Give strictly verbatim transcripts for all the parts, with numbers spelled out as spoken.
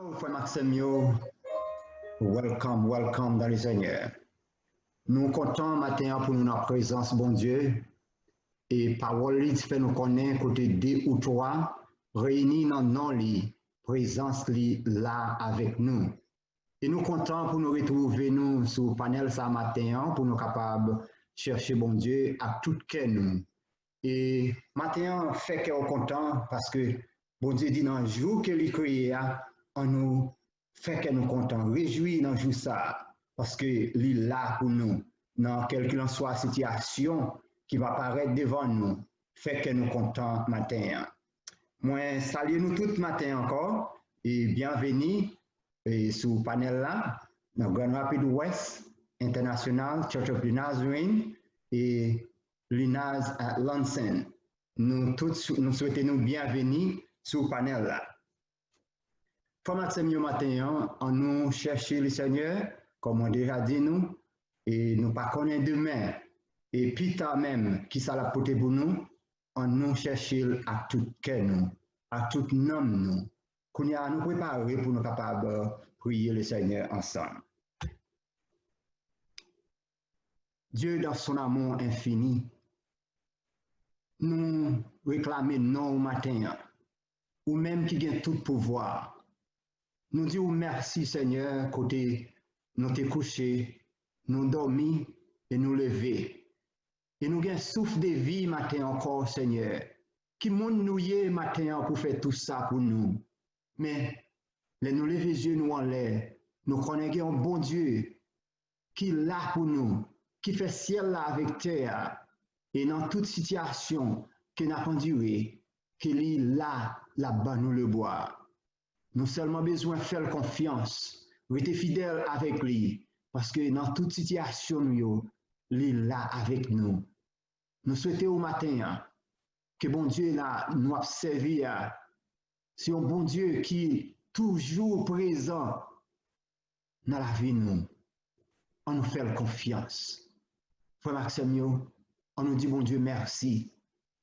Frè m ak sè m yo, welcome, welcome dans le Seigneur. Nou kontan maten an pou nou nan prezans Bondye. E pawòl li fè nou konnen kote de ou twa reyini nan non li, prezans li la avèk nou. E nou kontan pou nou retwouve nou sou panèl sa maten an, pou nou kapab chèche Bondye ak tout kè nou. E maten an, fè kè w kontan, paske Bondye di nan jou ke li kreye a, annou fè kè nou kontan, rejwi nan jou sa a, paske li la pou nou, nan kèlkilanswa sitiyasyon ki va parèt devan nou, fè kè nou kontan maten an. Mwen salye nou tout maten ankò, e byenveni, e sou panèl la, nan Grand Rapids West International Church of the Nazarene e Linaz at Lansing. Nou tout, nou swete nou byenveni sou panèl la. Frè m ak sè m yo, maten an, annou chèche le Seigneur, kòm mwen deja di nou, e nou pa konnen demen, e pita menm, kisa l ap pote pou nou, annou chèche l ak tout kè nou, ak tout nanm nou. Kounye a, nou prepare pou nou kapab priye le Seigneur ansanm. Dieu, dans son amour infini, nou reklame non w maten an, ou menm ki gen tout pouvwa. Nou di w mèsi, Senyè, kote nou te kouche, nou dòmi e nou leve. E nou gen souf de vi maten ankò, Senyè. Ki moun nou ye maten an pou fè tou sa pou nou? Men, lè nou leve zye nou anlè, nou konnen gen yon Bondye ki la pou nou, ki fè syèl la avèk tè a, e nan tout sitiyasyon ke n ap andire, ke li la, l ap ban nou lebwa. Nou sèlman bezwen fè l konfyans, rete fidèl avèk li, paske nan tout sitiyasyon nou yo, li la avèk nou. Nou swete w maten an, ke Bondye la nou ap sèvi a, se yon Bondye ki toujou prezan nan lavi nou. Annou fè l konfyans. Frè m ak sè m yo, annou di Bondye mèsi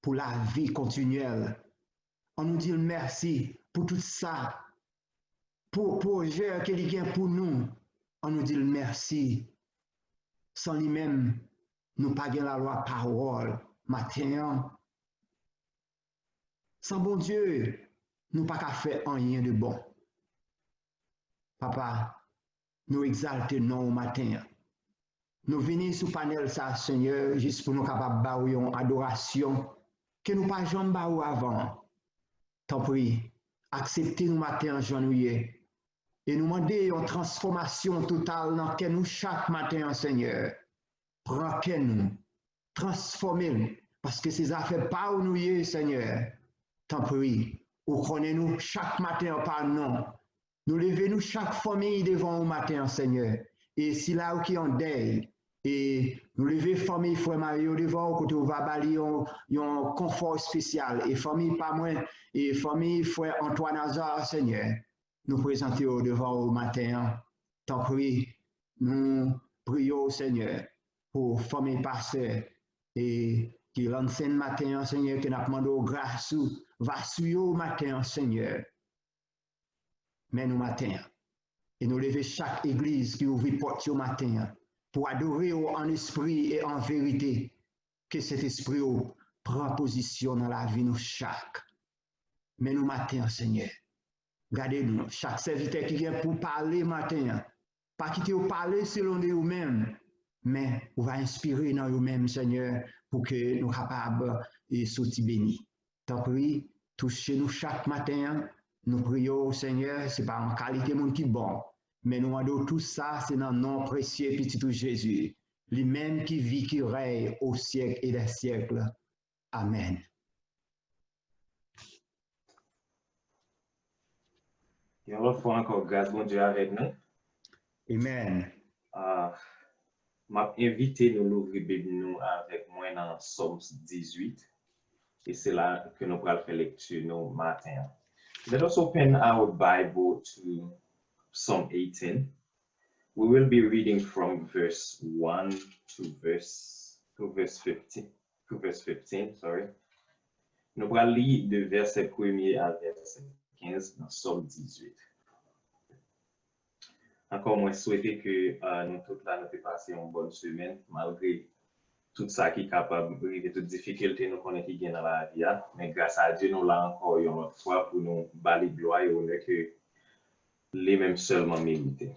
pou lavi kontinyèl. Annou di l mèsi pou tout sa, pou pwojè ke li gen pou nou. Annou di l mèsi. San li menm, nou pa gen lalwa pawòl maten an. San Bondye, nou pa ka fè anyen de bon. Papa, nou egzalte non w maten an. Nou vini sou panèl sa, Senyè, jis pou nou kapab ba w yon adorasyon ke nou pa janm ba w avan. Tanpri, aksepte nou maten an jan nou ye. E nou mande yon transfòmasyon total nan kè nou chak maten an, Senyè. Pran kè nou, transfòme l, paske se zafè pa w nou ye, Senyè. Tanpri, ou konnen nou chak maten an pa non. Nou leve nou chak fanmi devan ou maten an, Senyè. E sila yo ki an dèy, e nou leve fanmi frè Mario devan ou, kote ou va ba li yon, yon konfò espesyal. E fanmi pa mwen, e fanmi frè Antoine Azar, Senyè, nou prezante yo devan ou maten an. Tanpri, nou priye w, Senyè, pou fanmi pastè e ki Lansen maten an, Senyè, ke n ap mande w gras ou va sou yo maten an, Senyè. Men nou maten an. E nou leve chak egliz ki ouvri pòt yo maten an pou adore w an espri e an verite. Ke Sentespri w pran pozisyon nan lavi nou chak. Men nou maten an, Senyè. Gade nou, chak sèvitè ki gen pou pale maten an. Pa kite yo pale selon de yo menm, men ou va enspire nan yo menm, Senyè, pou ke nou kapab e soti beni. Tanpri, touche nou chak maten an. Nou priye w, Senyè, se pa an kalite moun ki bon, men nou mande w tou sa, se nan non presye Pitit ou Jezi, li menm ki vi, ki rèy o syèk e dè syèk. Amèn. Yon lòt fwa ankò, gras Bondye avèk nou. Amen. Ah, m ap envite nou louvri Bib nou avèk mwen nan Sòm dizuit, e se la ke nou pral fè lekti nou maten an. Let us open our Bible to Psalm eighteen. We will be reading from verse one to verse to verse fifteen, to verse fifteen, sorry. Nou pral li de vèsè premye a vèsè kenz nan Sòm dizuit. Ankò, mwen swete ke, euh, nou tout la, nou te pase yon bòn semèn, malgre tout sa ki kapab rive, tout difikilte nou konnen ki gen nan lavi a. Men gras a Dye, nou la ankò yon lòt fwa pou nou ba li glwa e onè ke li menm sèlman merite.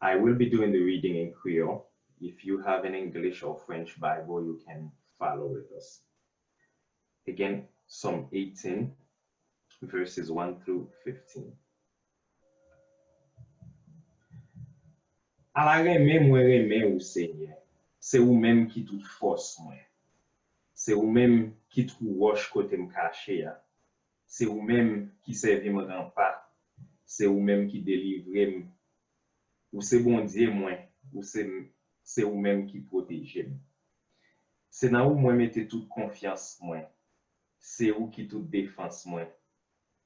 I will be doing the reading in Creole. If you have an English or French Bible, you can follow with us. Again, Psalm eighteen, verses one through fifteen. Ala renmen mwen renmen ou, Senyè. Se ou menm ki tout fòs mwen. Se ou menm ki twou wòch kote m kache a. Se ou menm ki sèvi m ranpa. Se ou menm ki delivre m. Ou se Bondye mwen, ou se, se ou menm ki pwoteje m. Se nan ou mwen mete tout konfyans mwen. Se ou ki tout defans mwen.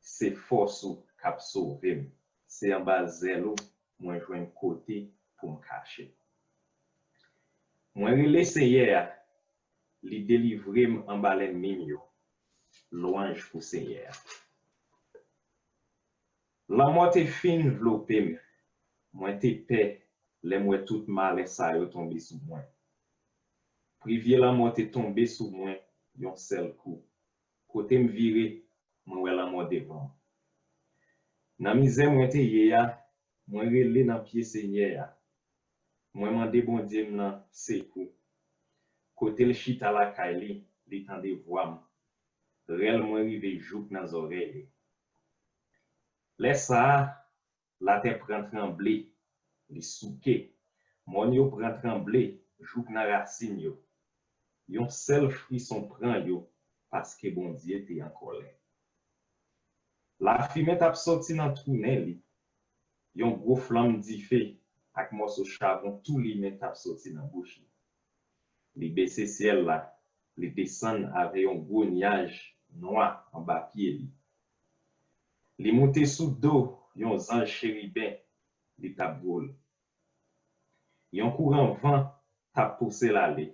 Se fòs ou k ap sove m. Se anba zèl ou mwen jwenn kote pou m kache. Mwen rele Senyè a, li delivre m anba lènmi m yo. Lwanj pou Senyè a. Lanmò te fin vlope m. Mwen te pè lè m wè tout malè sa yo tonbe sou mwen. Privye lanmò te tonbe sou mwen yon sèl kou. Kote m vire, mwen wè lanmò devan m. Nan mizè mwen te ye a, mwen rele nan pye Senyè a. Mwen mande Bondye m nan sekou. Kote l chita lakay li, li tande vwa m. Rèl mwen rive jouk nan zòrèy li. Lè sa a, latè pran tranble, li souke. Mòn yo pran tranble jouk nan rasin yo. Yon sèl frison pran yo, paske Bondye te an kòlè. Lafimen t ap soti nan twou nen li. Yon gwo flanm dife ak mòso chabon tou limen t ap soti nan bouch li. Li bese syèl la, li desann avè yon gwo nyaj nwa anba pye li. Li moute sou do yon zanj cheriben, li t ap vole. Yon kouran van t ap pouse l ale.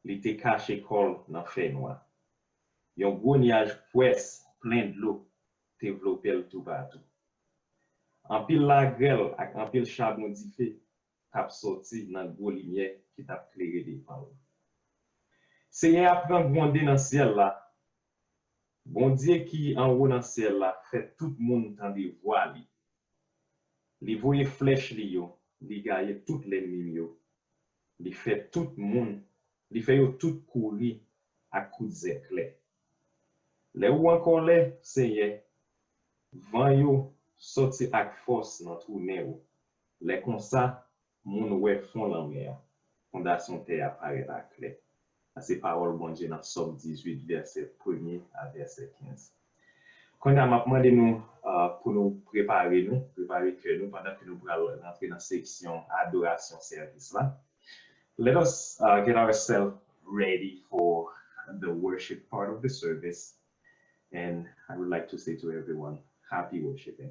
Li te kache kò l nan fènwa. Yon gwo nyaj pwès plen dlo te vlope l toupatou. Anpil lagrèl ak anpil chabon dife t ap soti nan gwo limyè ki t ap klere devan l. Senyè a pran gwonde nan syèl la. Bondye ki anwo nan syèl la fè tout moun tande vwa li. Li voye flèch li yo, li gaye tout lènmi m yo. Li fè tout moun, li fè yo tout kouri ak kout zèklè. Lè ou an kòlè, Senyè, van yo soti ak fòs nan twou nen ou. Lè konsa, moun wè fon lanmè a. Fondasyon tè a parèt aklè. Sa se pawòl Bondye nan Sòm dizuit, vèsè premye a vèsè kenz. Kounye a, m ap mande nou, uh, pou nou prepare nou, prepare kè nou, pandan ke nou pral rantre nan seksyon adorasyon sèvis la. Let us, uh, get ourselves ready for the worship part of the service. And I would like to say to everyone, happy worshiping.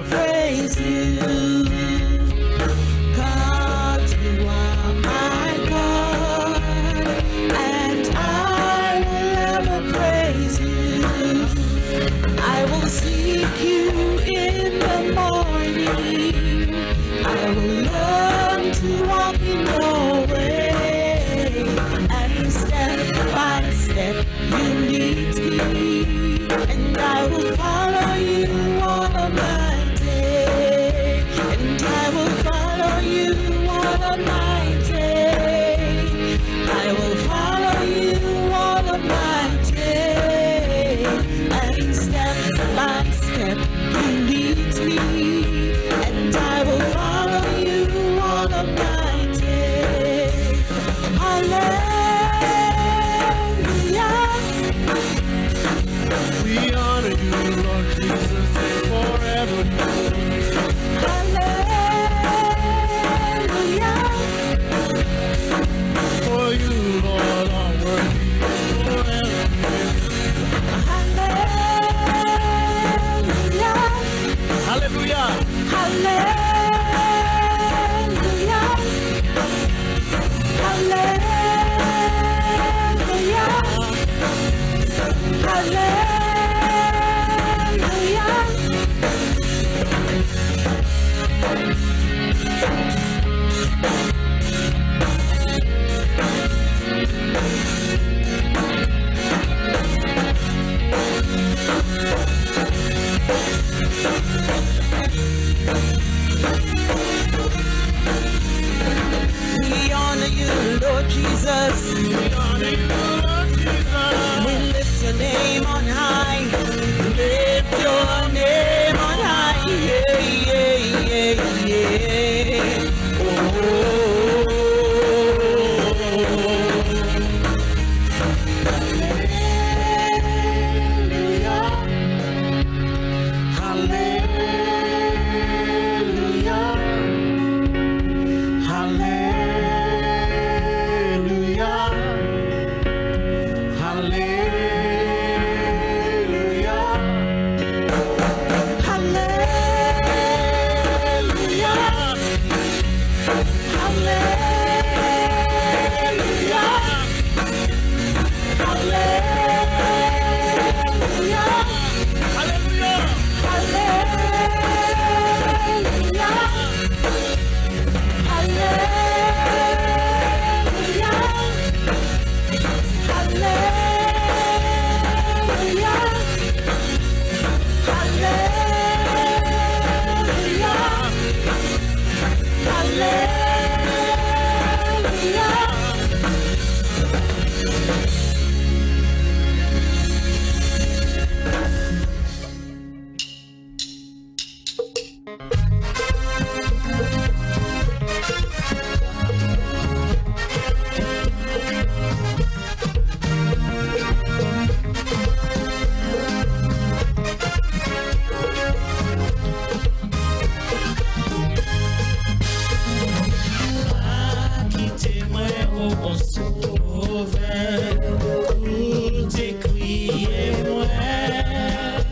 praise you. God, you are my God, and I will ever praise you. I will seek you in the morning. I will learn to walk in your way, and step by step you lead me, and I will follow you all of my day, and I will follow you all of my day. I will follow you all of my day, and step by step you lead me, and I will follow you all of my day. Hallelujah. We honor you, Lord Jesus, forever. Hallelujah. For you, Lord, are worthy forever. Hallelujah. Hallelujah. Hallelujah. Hallelujah. Hallelujah. We honor you, Lord Jesus. We honor you, Lord Jesus. We lift your name on high. Lift your name on high. Yeah, yeah, yeah, yeah. Oh. Hallelujah. Hallelujah. Hallelujah. Hallelujah. Hallelujah. Hallelujah. Hallelujah. Hallelujah. Hallelujah. Hallelujah. Hallelujah. Hallelujah. Hallelujah. Pa kite mwen, o bon Sovè, koute kriye mwen.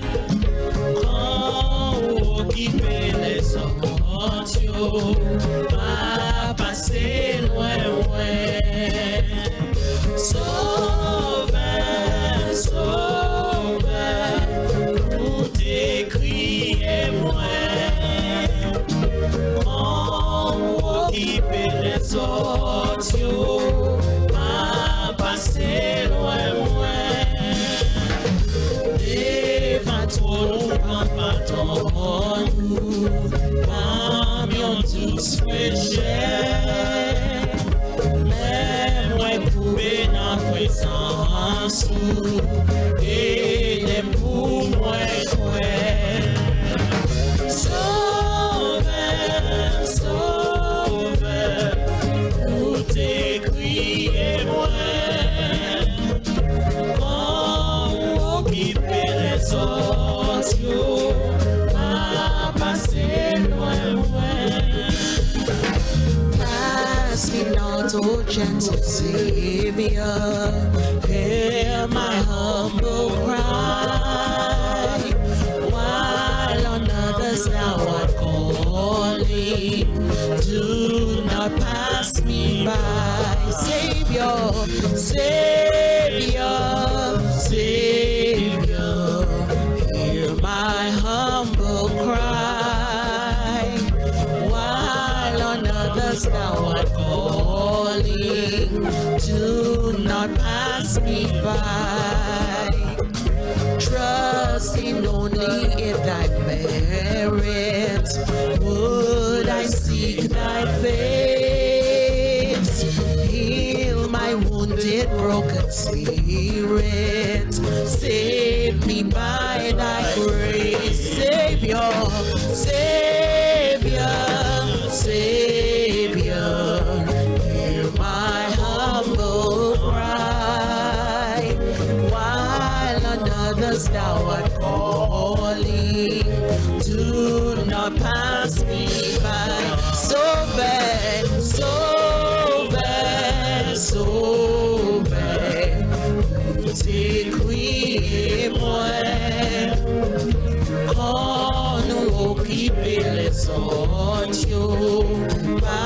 Kan w okipe lèzòt yo, pa pase lwen mwen. Sovè, Sovè, koute kriye mwen. Kan w okipe lèzòt yo, pa pase lwen mwen. Devan twòn ou, papa, twòn ou, ban m yon dous frechè. Lè mwen koube nan prezans ou, ede m pou mwen kwè. Sovè, Sovè, koute kriye mwen. Kan w okipe lèzòt yo, pa pase lwen mwen. Pass me not, O gentle Savior, hear my humble cry, while on others thou calling, do not pass me by. Savior, Savior, Savior, hear my humble cry. While on others thou art calling, do not pass me by. Trusting only in thy merits, would I seek thy face. Heal my wounded, broken spirit. Save me by thy grace. Savior, Savior, Savior, hear my humble cry. While on others thou art calling, do not pass me by. Sovè, Sovè, Sovè, koute kri mwen. Kò nou okipe lèzòt yo, pa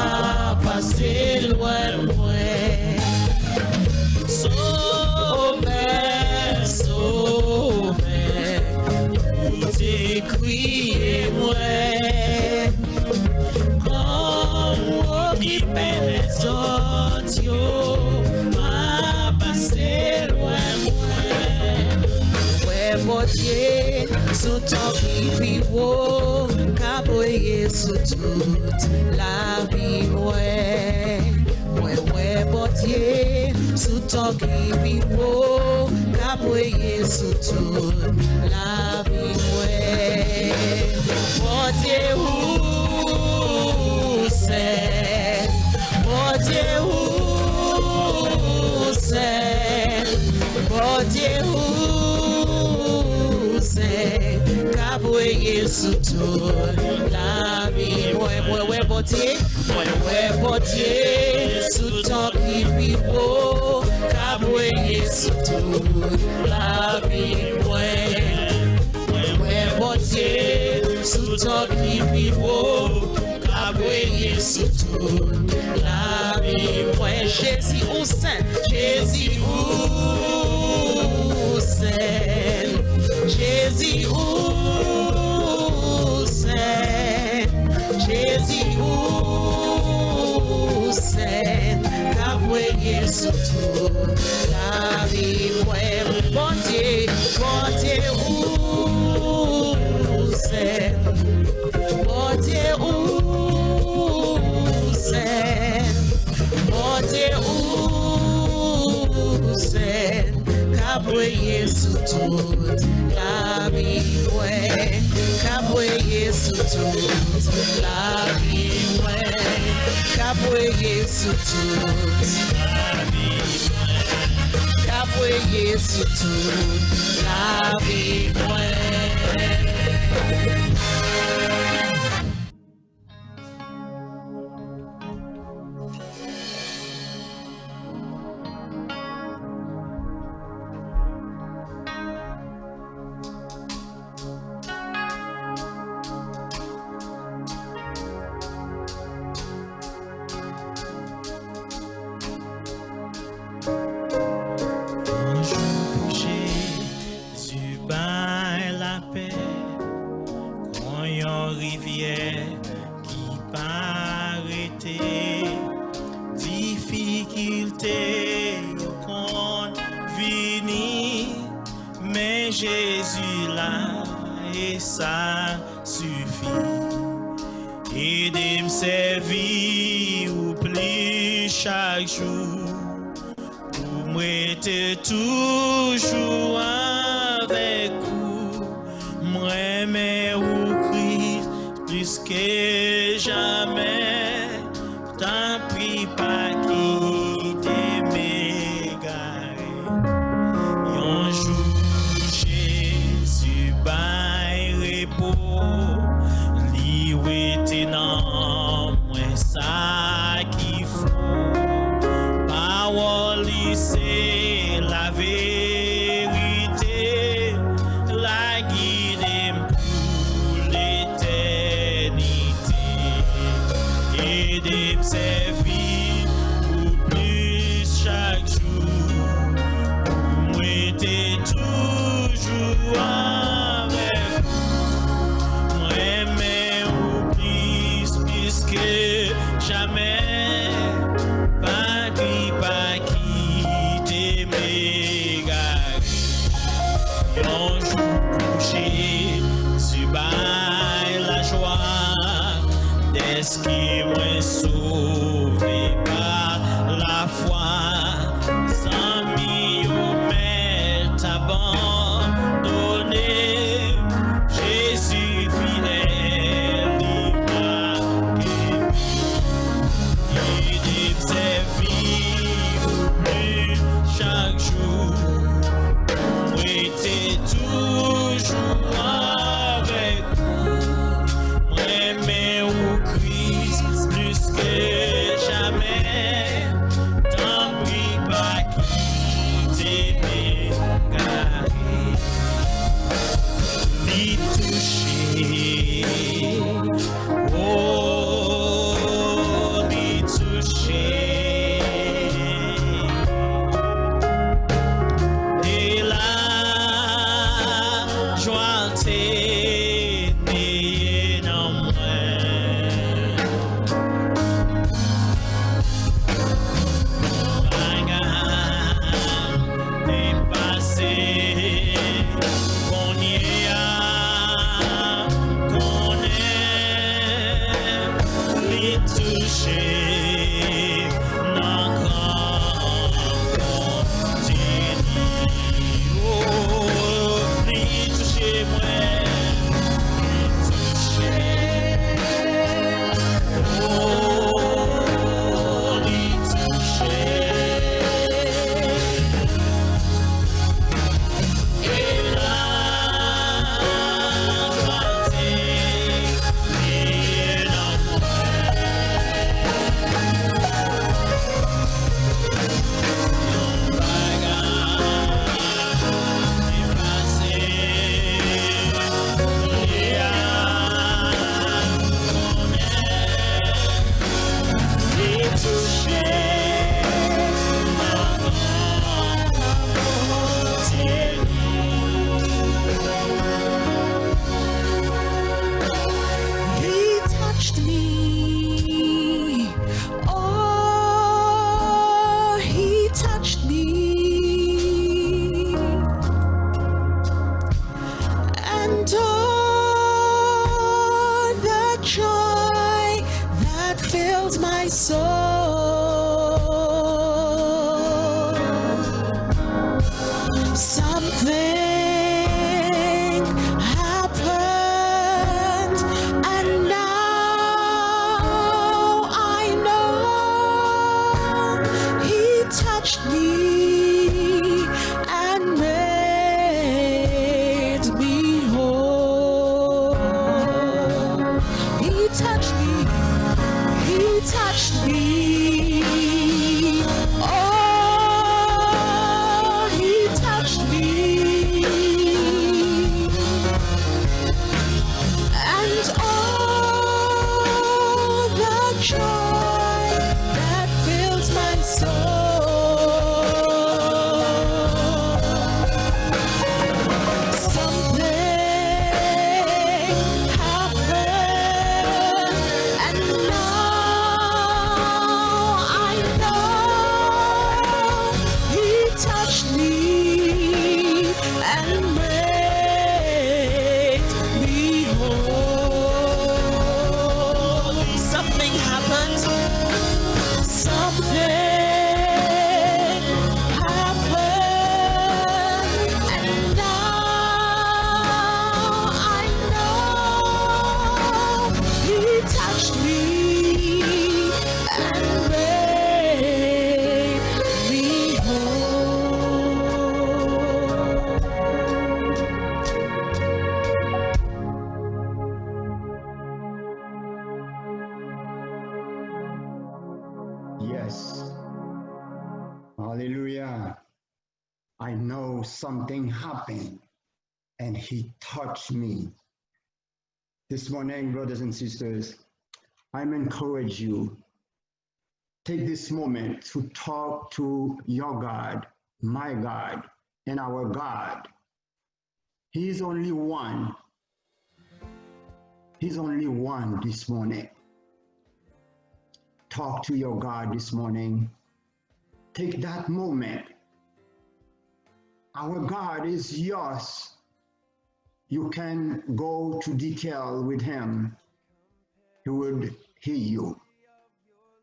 pase lwen mwen. Sovè, Sovè, koute kri mwen. Kò nou okipe lèzòt yo, pa pase lwen mwen. Wè Bondye sou tan ki pi wo, k ap reye sou tout lavi mwen. Mwen wè Bondye sou tan ki pi wo, k ap reye sou tout lavi mwen. Bondye ou sèl, Bondye ou sèl, Bondye ou sèl, k ap reye sou tout lavi mwen. Mwen wè Bondye, mwen wè Bondye sou tan ki pi wo, k ap reye sou tout lavi mwen. Mwen wè Bondye sou tan ki pi wo, k ap reye sou tout lavi mwen. Jezi ou sen, Jezi ou sen, Jezi ou sen, Jezi ou sen, k ap reye sou tout lavi mwen. Bondye, Bondye ou sen, Bondye ou sen, Bondye ou sen, k ap reye sou tout lavi mwen, k ap reye sou tout lavi mwen, k ap reye sou tout lavi mwen, k ap reye sou tout lavi mwen. Yon jou Jezi bay lapè kon yon rivyè ki pa rete. Difikilte yo konn vini, men Jezi la e sa sifi. Ede m sèvi ou plis chak jou, pou m rete toujou avèk ou. M renmen ou, Kris, plis ke jamè. Tanpri, pa kite m egare. Yon jou, Jezi bay repo, li rete nan mwen, sa ki fo. Pawòl li se laverite, l a gide m pou letènite. M sèvi ou plis chak jou. Ou mwen te toujou avèk ou. Mwen renmen ou plis, plis ke jamè. Pa kri, pa kite m egare. Yon jou pou Jezi bay lajwa, dèske mwen sove pa lafwa. Zanmi yo mèt abandone m, Jezi fidèl, li pa kenbe m. Ede m sèvi ou plis chak jou. Mwen te toujou avèk ou. Mwen renmen ou, Kris, plis ke jamè. Tanpri, pa kite m egare. Li touche. Oh, li touche. E lajwa te neye nan mwen. Bagay te pase, kounye a konnen li touche nan kran Bondye li. Oh, li touche mwen, li touche. Oh, li touche. He touched me. Oh, he touched me. And oh, the joy that fills my soul. Something happened, and now I know he touched me and made me whole. He touched me. He touched me. Oh, he touched me. And all the joy that fills my soul. Something happened, and now I know he touched me and made me whole. Something happened. Something happened, and now I know he touched me and made me whole. Yes. Hallelujah. I know something happened and he touched me. This morning, brothers and sisters, I'm encourage you Take this moment to talk to your God, my God, and our God. He is only one. He's only one this morning. Talk to your God this morning. Take that moment. Our God is yours. You can go to detail with him. He would hear you.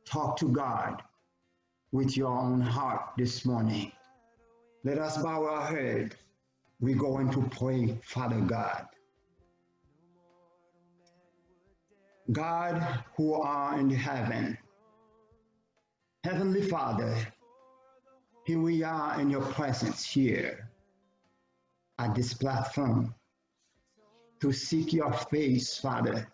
Talk to God with your own heart this morning. Let us bow our head. We're going to pray, Father God. God who are in heaven, Heavenly Father, here we are in your presence here at this platform to seek your face, Father.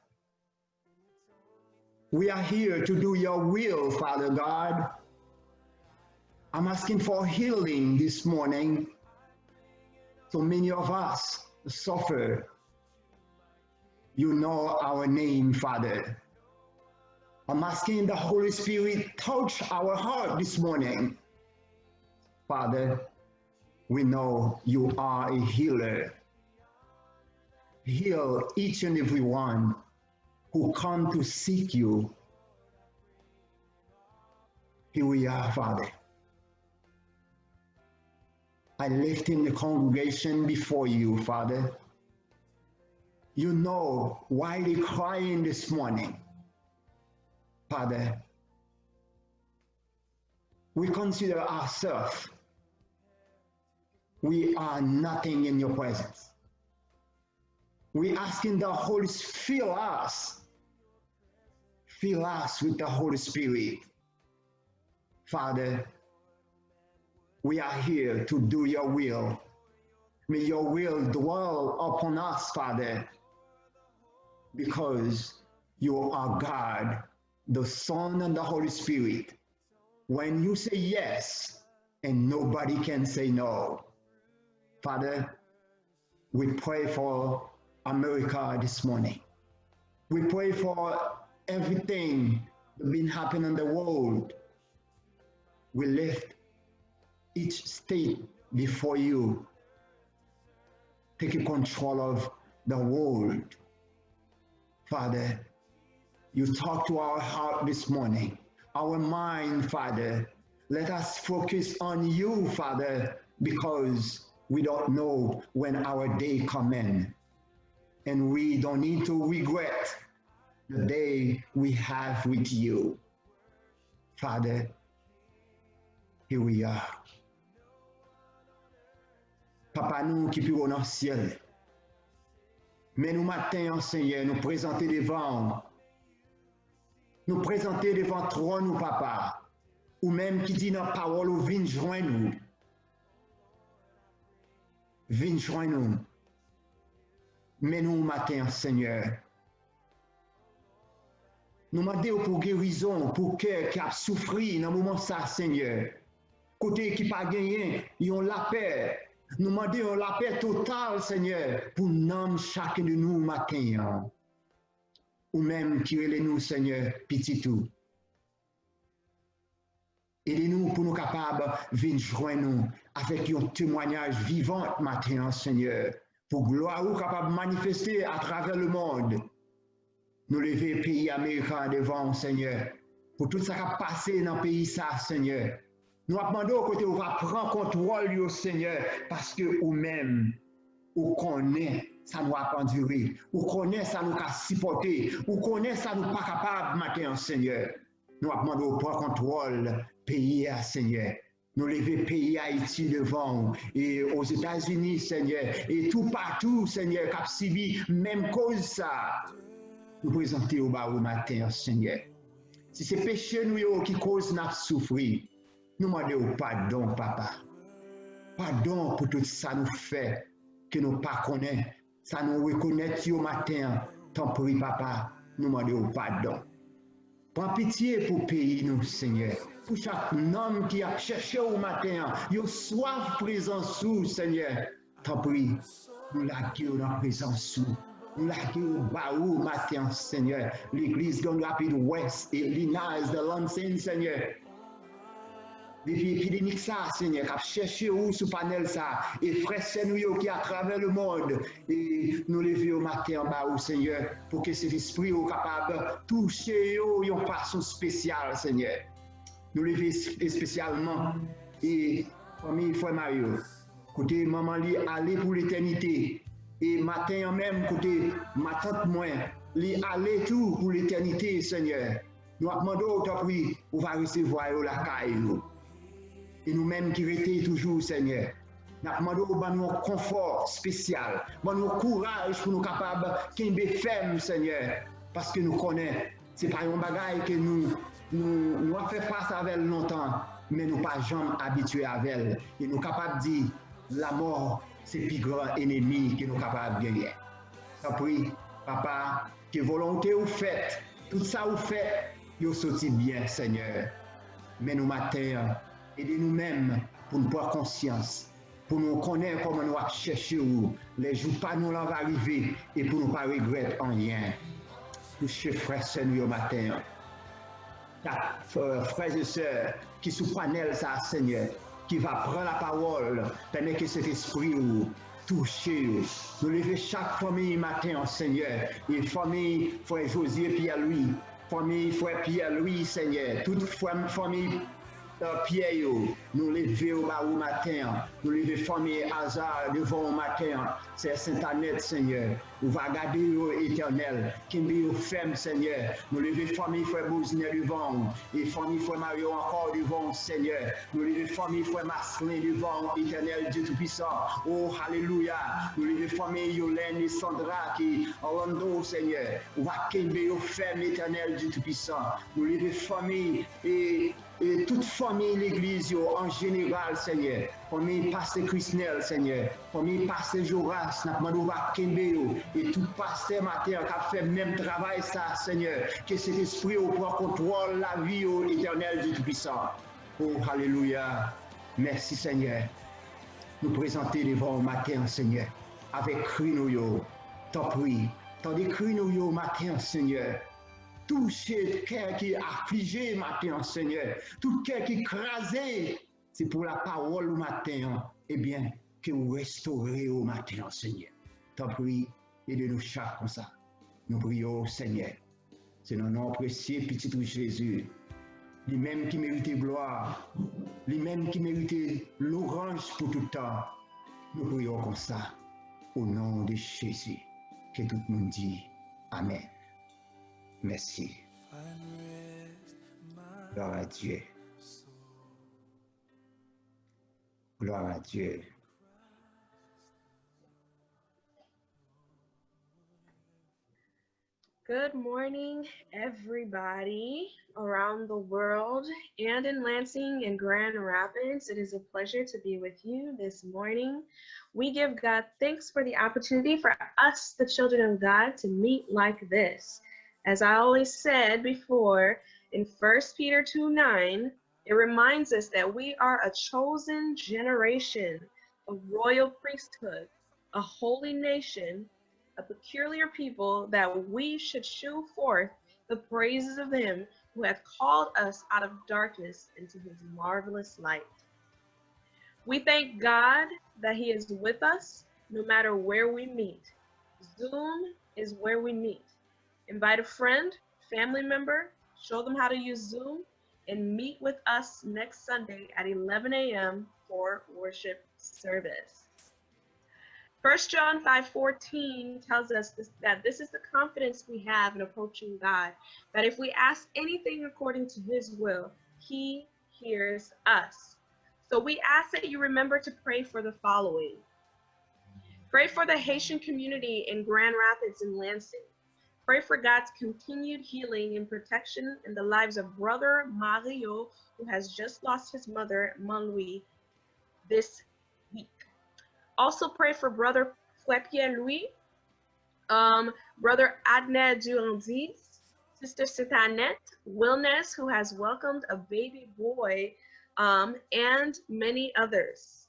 We are here to do your will, Father God. I'm asking for healing this morning. So many of us suffer. You know our name, Father. I'm asking the Holy Spirit touch our heart this morning. Father, we know you are a healer. Heal each and every one who come to seek you. Here we are, Father. I lift in the congregation before you, Father. You know why they crying this morning, Father. We consider ourselves, we are nothing in your presence. We asking the Holy Spirit, fill us, fill us with the Holy Spirit. Father, we are here to do your will. May your will dwell upon us, Father, because you are God, the Son, and the Holy Spirit. When you say yes, and nobody can say no. Father, we pray for America this morning. We pray for everything that been happening in the world. We lift each state before you. Take control of the world. Father, you talk to our heart this morning, our mind, Father. Let us focus on you, Father, because we don't know when our day coming. And we don't need to regret the day we have with you. Father, here we are. Papa nou ki pi wo nan syèl, men nou maten an, Senyè, nou prezante devan w. Nou prezante devan twòn ou, Papa. Ou menm ki di nan pawòl ou, vin jwenn nou. Vin jwenn nou. Men nou maten an, Senyè. Nou mande w pou gerizon pou kè k ap soufri nan moman sa, Senyè. Kote ki pa genyen yon lapè. Nou mande yon lapè total, Senyè, pou nanm chaken de nou maten an. Ou menm ki rele nou, Senyè, pitit ou. Ede nou pou nou kapab vin jwenn ou avèk yon temwanyaj vivan maten an, Senyè, pou glwa ou kapab manifeste atravè lemonn. Nou leve peyi Amerika devan ou, Senyè, pou tout sa k ap pase nan peyi sa, Senyè. Nou ap mande w kote ou va pran kontwòl yo, Senyè, paske ou menm, ou konnen sa nou ap andire, ou konnen sa nou ka sipòte, ou konnen sa nou pa kapab maten an, Senyè. Nou ap mande w pran kontwòl peyi a, Senyè. Nou leve peyi Ayiti devan w, e Ozetazini, Senyè, e toupatou, Senyè, k ap sibi menm koz sa. Nou prezante yo ba ou maten an, Senyè. Si se peche nou yo ki koz n ap soufri, nou mande w padon, Papa. Padon pou tout sa nou fè ke nou pa konnen, sa nou rekonèt yo maten an, tanpri, Papa, nou mande w padon. Pran pitye pou peyi nou, Senyè. Pou chak nanm ki ap chèche w maten an, yo swaf prezans ou, Senyè. Tanpri, nou lage yo nan prezans ou. Nou lage yo ba ou maten an, Senyè. Legliz Grand Rapids West e Linaz de Lansing, Senyè. depi epidemik sa, Senyè, k ap chèche ou sou panèl sa, e frè sè nou yo ki atravè lemonn, e nou leve yo maten an ba ou, Senyè, pou ke Sentespri ou kapab touche yo yon fason espesyal, Senyè. Nou leve es- espesyalman e fanmi frè Mario, kote manman li ale pou letènite, e maten an menm, kote matant mwen, li ale tou pou letènite, Senyè. Nou ap mande w, tanpri, ou va resevwa yo lakay nou. E nou menm ki rete toujou, Senyè, n ap mande w ban nou yon konfò espesyal, ban nou yon kouraj pou nou kapab kenbe fèm, Senyè, paske nou konnen se pa yon bagay ke nou, nou, nou ap fè fas avè l lontan, men nou pa janm abitye avè l. E nou kapab di, lanmò se pi gran enemi ke nou kapab genyen. Tanpri, Papa, ke volonte ou fèt. Tout sa ou fè, yo soti byen, Senyè. Men nou maten an, ede nou menm pou n pran konsyans, pou nou konnen kòman nou ap chèche ou lè jou pa nou lan va rive, e pou nou pa regrèt anyen. Touche frè sè nou yo maten an. Chak frè e sè ki sou panèl sa, Senyè, ki va pran lapawòl, pèmèt ke Sentespri ou touche yo. Nou leve chak fanmi maten an, Senyè, e fanmi frè Josie Pierre Louis, fanmi frè Pierre Louis, Senyè, tout frè, fanmi Pyè yo, nou leve yo ba ou maten an. Nou leve fanmi Aza devan ou maten an. Sè Sentanèt, Senyè, ou va gade yo, Etènèl. Kenbe yo fèm, Senyè. Nou leve fanmi frè Boznè devan ou, e fanmi frè Mario ankò devan ou, Senyè. Nou leve fanmi frè Maslin devan ou, Etènèl Dye Toupisan. O, alelouya! Nou leve fanmi Yolèn e Sandra ki Orlando, Senyè. Ou va kenbe yo fèm, Etènèl Dye Toupisan. Nou leve fanmi e e tout fanmi legliz yo an jeneral, Senyè. Fanmi pastè Krisnèl, Senyè. Fanmi pastè Joras, n ap mande w va kenbe yo. E tout pastè maten an k ap fè menm travay sa, Senyè. Ke Sentespri w pran kontwòl lavi yo, Etènèl Dye Toupisan. O, alelouya. Mèsi, Senyè. Nou prezante devan w maten an, Senyè, avèk kri nou yo. Tanpri, tande kri nou yo maten an, Senyè. Touche kè ki aflije maten an, Senyè. Tout kè ki kraze, se pou lapawòl ou maten an, ebyen, ke ou restore yo maten an, Senyè. Tanpri, ede nou chak konsa. Nou priye w, Senyè. Se nan non presye Pitit ou Jezi. Li menm ki merite glwa, li menm ki merite lwanj pou tout tan. Nou priye w konsa. O non de Jezi. Ke tout moun di, Amèn. Mèsi. Glwa a Dye. Glwa a Dye. Good morning, everybody around the world and in Lansing and Grand Rapids. It is a pleasure to be with you this morning. We give God thanks for the opportunity for us, the children of God, to meet like this. As I always said before, in First Peter two nine, it reminds us that we are a chosen generation, a royal priesthood, a holy nation, a peculiar people, that we should shew forth the praises of him who hath called us out of darkness into his marvelous light. We thank God that he is with us no matter where we meet. Zoom is where we meet. Invite a friend, family member, show them how to use Zoom, and meet with us next Sunday at eleven a.m. for worship service. First John five fourteen tells us this, that this is the confidence we have in approaching God, that if we ask anything according to his will, he hears us. So we ask that you remember to pray for the following. Pray for the Haitian community in Grand Rapids and Lansing. Pray for God's continued healing and protection in the lives of Brother Mario, who has just lost his mother, Manlui, this week. Also pray for Brother Frè Pierre Louis, um, Brother Adner Durandis, Sister Sitanette Wilness, who has welcomed a baby boy, um, and many others.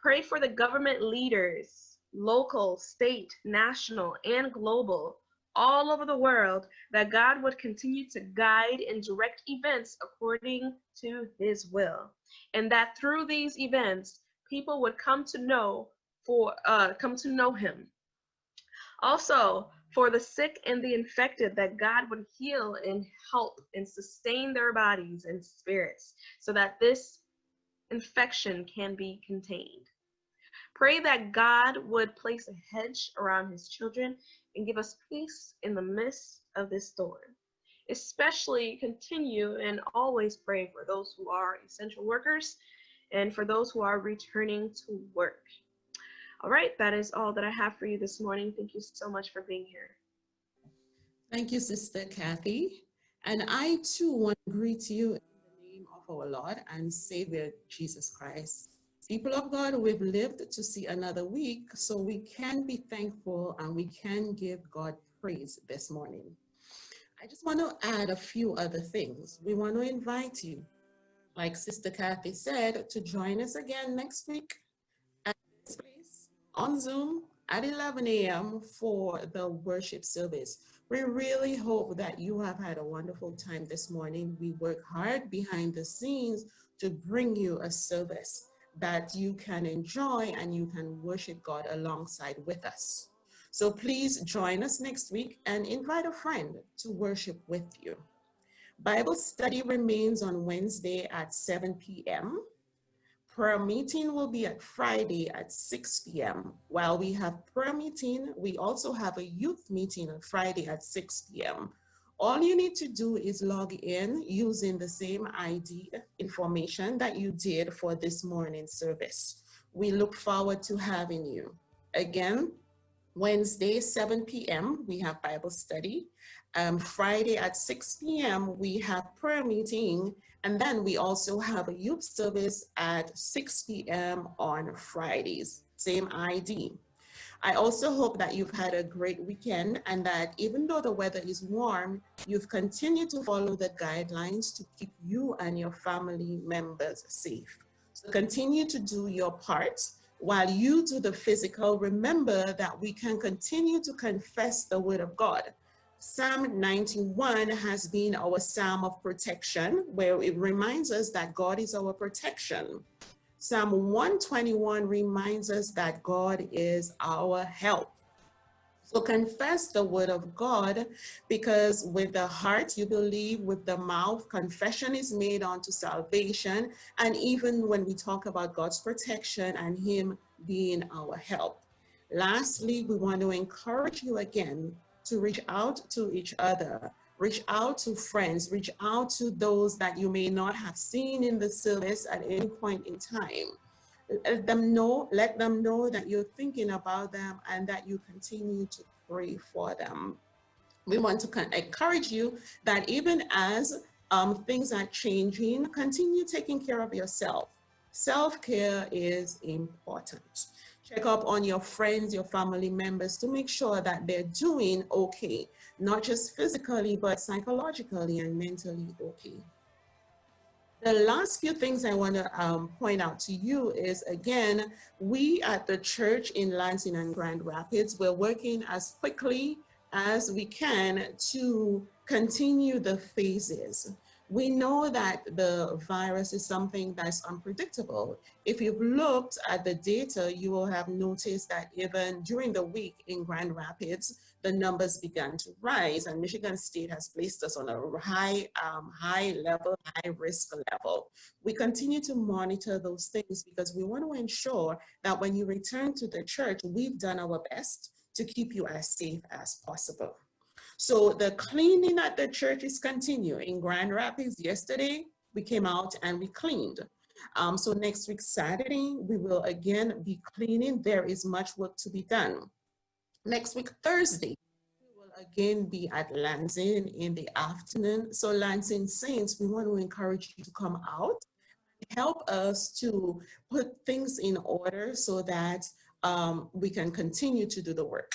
Pray for the government leaders, local, state, national, and global, all over the world, that God would continue to guide and direct events according to his will, and that through these events, people would come to know for uh, come to know him. Also, for the sick and the infected, that God would heal and help and sustain their bodies and spirits so that this infection can be contained. Pray that God would place a hedge around his children and give us peace in the midst of this storm. Especially continue and always pray for those who are essential workers and for those who are returning to work. All right, that is all that I have for you this morning. Thank you so much for being here. Thank you, Sister Kathy. And I too want to greet you in the name of our Lord and Savior Jesus Christ. People of God, we've lived to see another week, so we can be thankful and we can give God praise this morning. I just want to add a few other things. We want to invite you, like Sister Kathy said, to join us again next week at this place on Zoom at eleven a.m. for the worship service. We really hope that you have had a wonderful time this morning. We work hard behind the scenes to bring you a service that you can enjoy and you can worship God alongside with us. So please join us next week and invite a friend to worship with you. Bible study remains on Wednesday at seven p.m. Prayer meeting will be at Friday at six p.m. While we have prayer meeting, we also have a youth meeting on Friday at six p.m. All you need to do is log in using the same I D information that you did for this morning service. We look forward to having you. Again, Wednesday, seven p.m., we have Bible study. Um, Friday at six p.m., we have prayer meeting. And then we also have a youth service at six p.m. on Fridays. Same I D. I also hope that you've had a great weekend and that even though the weather is warm, you've continued to follow the guidelines to keep you and your family members safe. So continue to do your part while you do the physical. Remember that we can continue to confess the word of God. Psalm ninety-one has been our psalm of protection, where it reminds us that God is our protection. Psalm one twenty-one reminds us that God is our help. So confess the word of God, because with the heart you believe, with the mouth confession is made unto salvation. And even when we talk about God's protection and Him being our help. Lastly, we want to encourage you again to reach out to each other, reach out to friends, reach out to those that you may not have seen in the service at any point in time. Let them know, let them know that you're thinking about them and that you continue to pray for them. We want to encourage you that even as um, things are changing, continue taking care of yourself. Self care is important. Check up on your friends, your family members to make sure that they're doing okay, not just physically, but psychologically and mentally okay. The last few things I want to um, point out to you is, again, we at the church in Lansing and Grand Rapids, we're working as quickly as we can to continue the phases. We know that the virus is something that's unpredictable. If you've looked at the data, you will have noticed that even during the week in Grand Rapids, the numbers began to rise, and Michigan State has placed us on a high, um, high level, high risk level. We continue to monitor those things because we want to ensure that when you return to the church, we've done our best to keep you as safe as possible. So the cleaning at the church is continuing. Grand Rapids, yesterday, we came out and we cleaned. Um, so next week, Saturday, we will again be cleaning. There is much work to be done. Next week, Thursday, we will again be at Lansing in the afternoon. So Lansing Saints, we want to encourage you to come out and help us to put things in order so that um, we can continue to do the work.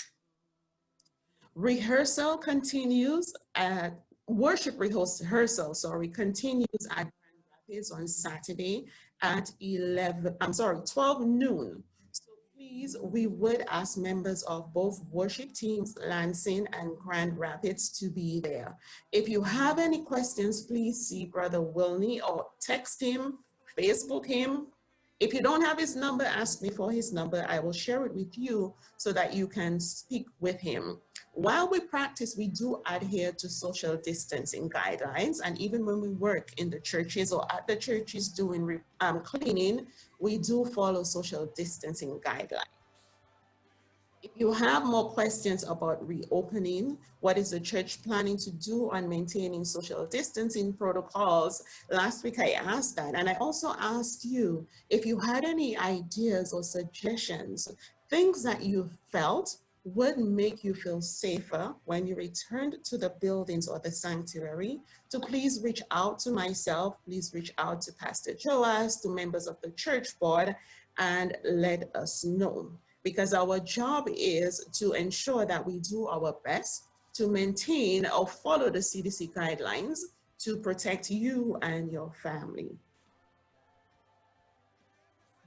Rehearsal continues at, worship rehearsal, sorry, continues at Grand Rapids on Saturday at eleven, I'm sorry, twelve noon. So Please, we would ask members of both worship teams, Lansing and Grand Rapids, to be there. If you have any questions, please see Brother Wilney or text him, Facebook him. If you don't have his number, ask me for his number. I will share it with you so that you can speak with him. While we practice, we do adhere to social distancing guidelines. And even when we work in the churches or at the churches doing re- um, cleaning, we do follow social distancing guidelines. If you have more questions about reopening, what is the church planning to do on maintaining social distancing protocols? Last week I asked that, and I also asked you if you had any ideas or suggestions, things that you felt would make you feel safer when you returned to the buildings or the sanctuary, to please reach out to myself, please reach out to Pastor Joas, to members of the church board, and let us know. Because our job is to ensure that we do our best to maintain or follow the C D C guidelines to protect you and your family.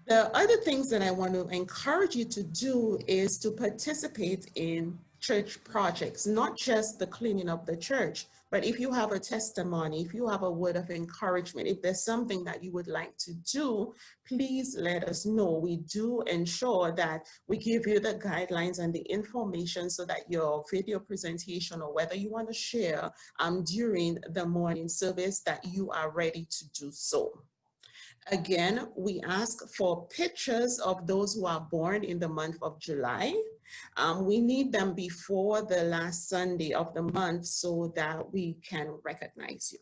The other things that I want to encourage you to do is to participate in church projects, not just the cleaning of the church, but if you have a testimony, if you have a word of encouragement, if there's something that you would like to do, please let us know. We do ensure that we give you the guidelines and the information so that your video presentation or whether you want to share um, during the morning service, that you are ready to do so. Again, we ask for pictures of those who are born in the month of July. Um, we need them before the last Sunday of the month so that we can recognize you.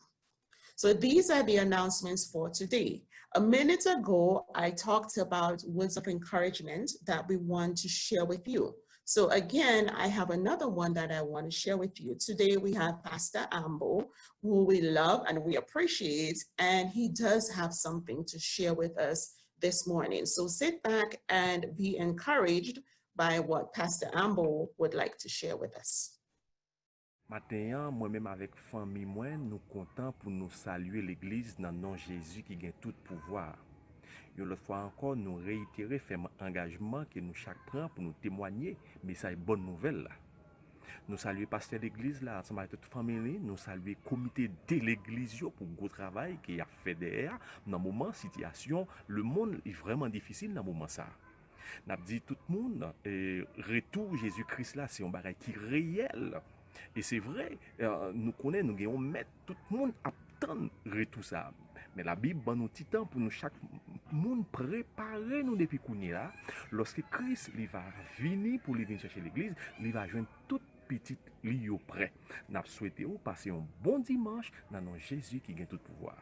So these are the announcements for today. A minute ago, I talked about words of encouragement that we want to share with you. So again, I have another one that I want to share with you. Today we have Pastor Ambo, who we love and we appreciate, and he does have something to share with us this morning. So sit back and be encouraged by what Pastor Ambo would like to share with us. Maten an, mwen menm avèk fanmi mwen, nou kontan pou nou salye legliz nan non Jezi ki gen tout pouvwa. Yon lòt fwa ankò, nou reyitere fèm angajman ke nou chak pran pou nou temwanye mesaj bòn nouvèl la. Nou salye pastè legliz la ansanm ak tout fanmi li, nou salye komite de legliz yo pou gwo travay ke y ap fè dèyè a nan moman sitiyasyon lemonn li vrèman difisil nan moman sa a. N ap di tout moun, e, retou Jezi Kris la se yon bagay ki reyèl. E se vre, e, nou konnen nou gen yon mèt, tout moun ap tann retou sa a. Men Labib ban nou ti tan pou nou chak moun prepare nou depi kounye a. Lòske Kris li va vini pou li vin chèche legliz, li va jwenn tout pitit li yo prè. N ap swete w pase yon bon dimanch nan non Jezi ki gen tout pouvwa.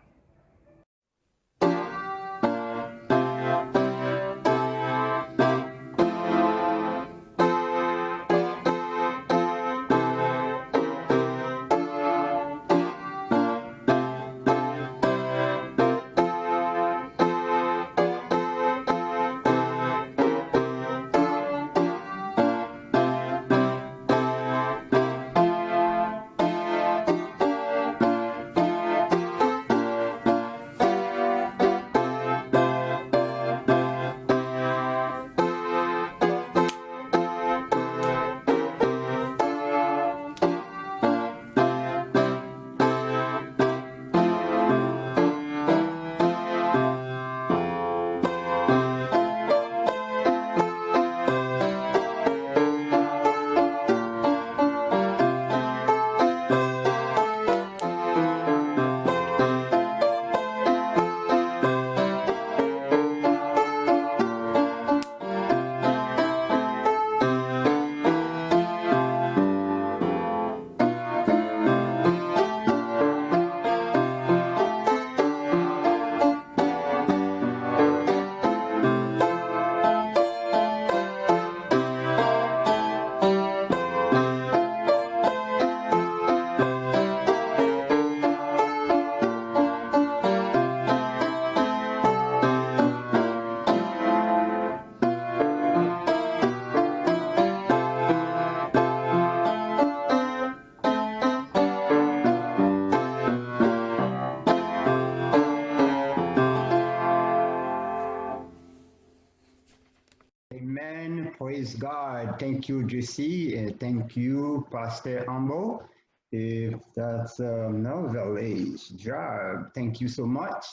Praise God. Thank you, J C, and thank you, Pastor Ambo. If that's a marvelous job. Thank you so much.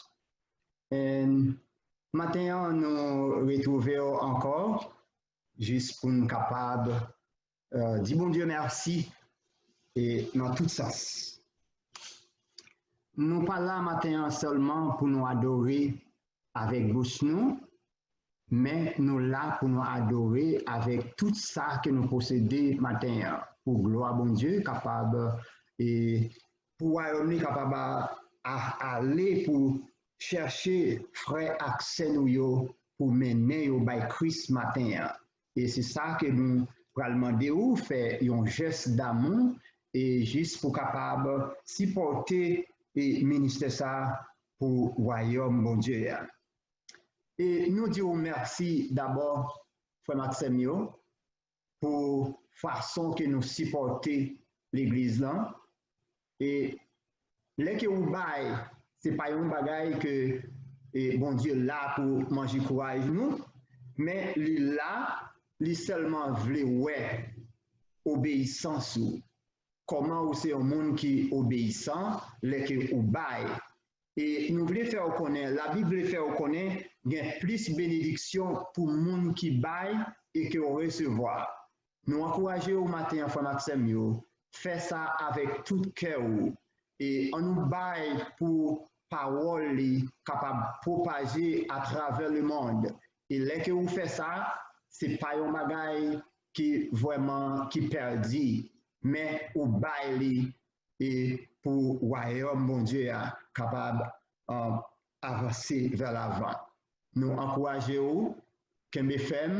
And maten an, nou retwouve w ankò, jis pou n kapab, uh, di Bondye mèsi e nan tout sans. Nou pa la maten an sèlman pou nou adore avèk bouch nou, men nou la pou nou adore avèk tout sa ke nou posede maten an, pou glwa Bondye kapab, e pou wayòm li kapab a, a, ale pou chèche frè ak sè nou yo, pou mennen yo bay Kris maten an. E se sa ke nou pral mande ou fè yon jès damou, e jis pou kapab sipòte e ministè sa pou wayòm Bondye a. E nou di w mèsi dabò, frè m ak sè m yo, pou fason ke nou sipòte legliz lan. E lè ke ou bay, se pa yon bagay ke, e, Bondye la pou manje kouraj nou, men li la, li sèlman vle wè obeyisans ou. Kòman ou se yon moun ki obeyisan lè ke ou bay. E nou vle fè w konnen, Labib vle fè w konnen, gen plis benediksyon pou moun ki bay e ke w resevwa. Nou ankouraje w maten an, frè m ak sè m yo, fè sa avèk tout kè w. E ann nou bay pou pawòl li kapab pwopaje atravè lemonn. E lè ke ou fè sa, se pa yon bagay ki vrèman ki pèdi, men ou bay li e pou wayòm Bondye a kapab, uh, avanse vè lavan. Nou ankouraje w, kenbe fèm,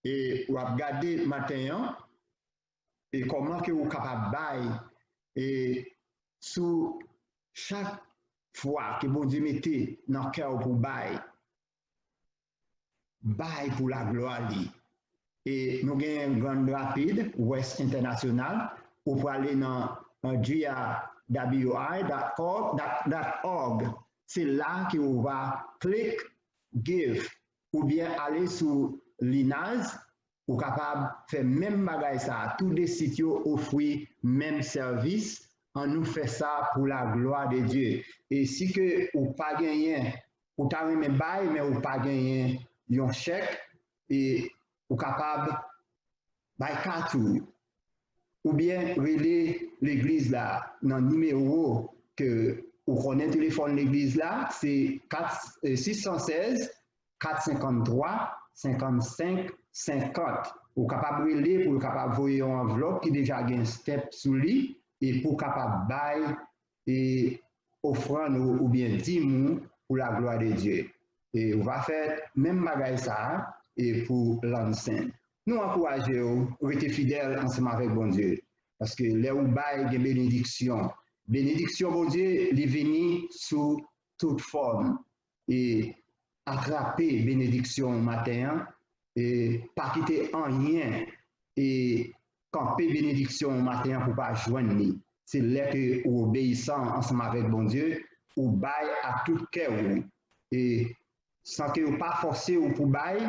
e w ap gade maten an, e kòman ke ou kapab bay, e sou chak fwa ke Bondye mete nan kè w pou bay, bay pou laglwa li. E nou gen Grand Rapids, West International, ou prale nan, nan G R W I dot org, se la ke ou va click give, oubyen ale sou Linaz, ou kapab fè menm bagay sa. Tou de sit yo ofri menm sèvis. Ann nou fè sa pou laglwa de Dye. E si ke ou pa genyen, ou ta renmen bay, men ou pa genyen yon chèk, e ou kapab bay kat ou, oubyen rele legliz la nan nimewo ke ou konnen telefòn legliz la, se kat, e, sis san sèz, kat senkanntwa, senkannsenk, senkant. Ou kapab rele pou yo kapab voye yon anvlòp ki deja gen stamp sou li, e pou w kapab bay, e, ofrann ou, oubyen dim ou pou laglwa de Dye. E ou va fè menm bagay sa a, e pou Lansen. Nou ankouraje w rete fidèl ansanm avèk Bondye. Paske lè ou bay, gen benediksyon. Benediksyon Bondye, li vini sou tout fòm. E atrape benediksyon maten an, e pa kite anyen, e kanpe benediksyon maten an pou pa jwenn li. Se lè ke ou obeyisan ansanm avèk Bondye, ou bay ak tout kè w, e san ke yo pa fòse w pou bay,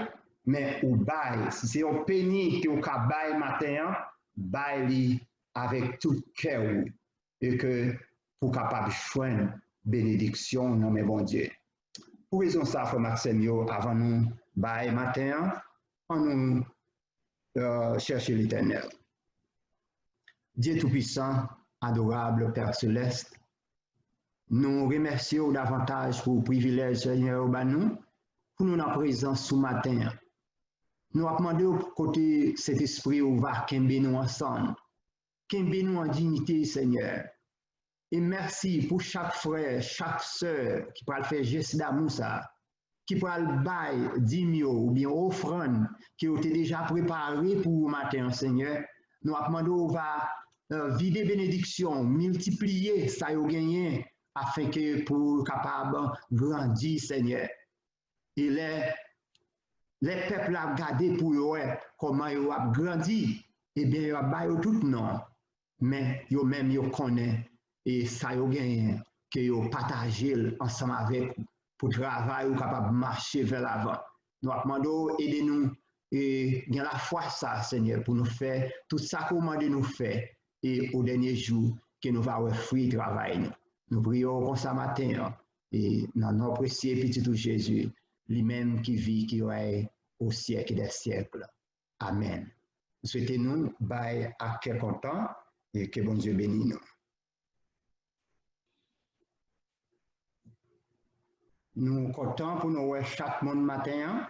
men ou bay. Si se yon peni ke w ka bay maten an, bay li avèk tout kè w, e ke pou w kapab jwenn benediksyon nan men Bondye. Pou rezon sa, frè m ak sè m yo, avan nou bay maten an, ann nou, euh, chèche Letènèl. Dye Toupisan, adorab Pè Selès, nou remèsye w davantaj pou privilèj Senyè ou ba nou, pou nou nan prezans ou maten an. Nou ap mande w kote Sentespri ou va kenbe nou ansanm. Kenbe nou an diyite, Senyè. E mèsi pou chak frè, chak sè ki pral fè jès damou sa, ki pral bay dim yo oubyen ofrann ke yo te deja prepare pou ou maten an, Senyè. Nou ap mande w va, eh, vide benediksyon, miltipliye sa yo genyen, afenke pou yo kapab grandi, Senyè. E lè, lè pèp la ap gade pou yo wè kòman yo ap grandi, ebyen, yo ap ba yo tout non. Men yo menm, yo konnen, e sa yo genyen, ke yo pataje l ansanm avèk ou, pou travay ou kapab mache vè lavan. Nou ap mande w ede nou e gen lafwa sa, Senyè, pou nou fè tout sa ke w mande nou fè, e o dènye jou, ke nou va wè fwi travay nou. Nou priye w konsa maten an, e nan non presye Pitit ou Jezi, li menm ki vi, ki rèy o syèk dè syèk. Amèn. M swete nou bay ak kè kontan, e ke Bondye beni nou. Nou kontan pou nou wè chak moun maten an.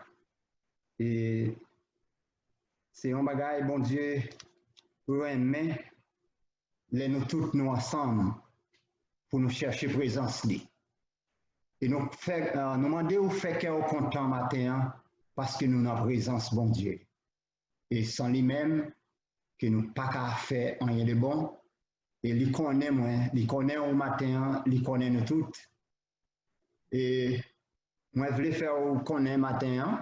E se yon bagay Bondye renmen lè nou tout nou ansanm pou nou chèche prezans li. E nou fè, eh, nou mande w fè kè w kontan maten an paske nou nan prezans Bondye. E san li menm, ke nou pa ka fè anyen de bon. E li konnen mwen, li konnen w maten an, li konnen nou tout. E mwen vle fè w konnen maten an,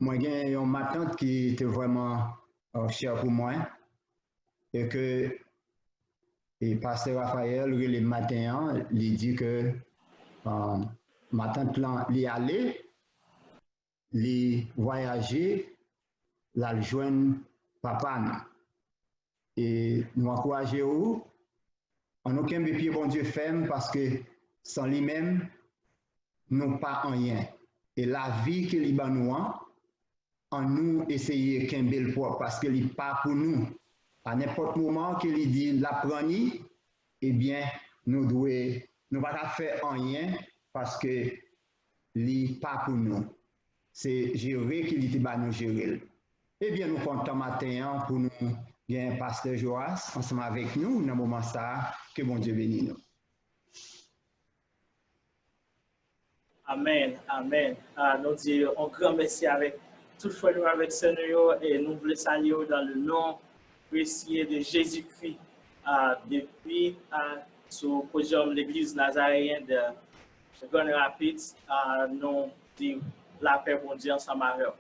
mwen gen yon matant ki te vrèman, eh, chè pou mwen. E ke, e pastè Raphaël rele m maten an, li di ke, eh, matant lan, li ale, li vwayaje, l al jwenn papa nou. E nou ankouraje w, ann nou kenbe pye Bondye fèm, paske san li menm, nou pa anyen. E lavi ke li ban nou an, ann nou eseye kenbe l pwòp, paske li pa pou nou. A nenpòt moman ke li di l ap pran ni, ebyen, nou dwe, nou pa ka fè anyen, paske li pa pou nou. Se jere ke li te ba nou jere l. Ebyen, nou kontan maten an pou nou gen pastè Joas ansanm avèk nou nan moman sa a. Ke Bondye beni nou. Amèn, amèn. Ah, nou di yon gran mèsi avèk tout frè nou, avèk sè nou yo, e nou vle salye yo dans le nom précieux de Jésus-Christ. Ah, depi, ah, sou podyòm Legliz Nazareyen de Grand Rapids, ah, nou di lapè Bondye ansanm avè w.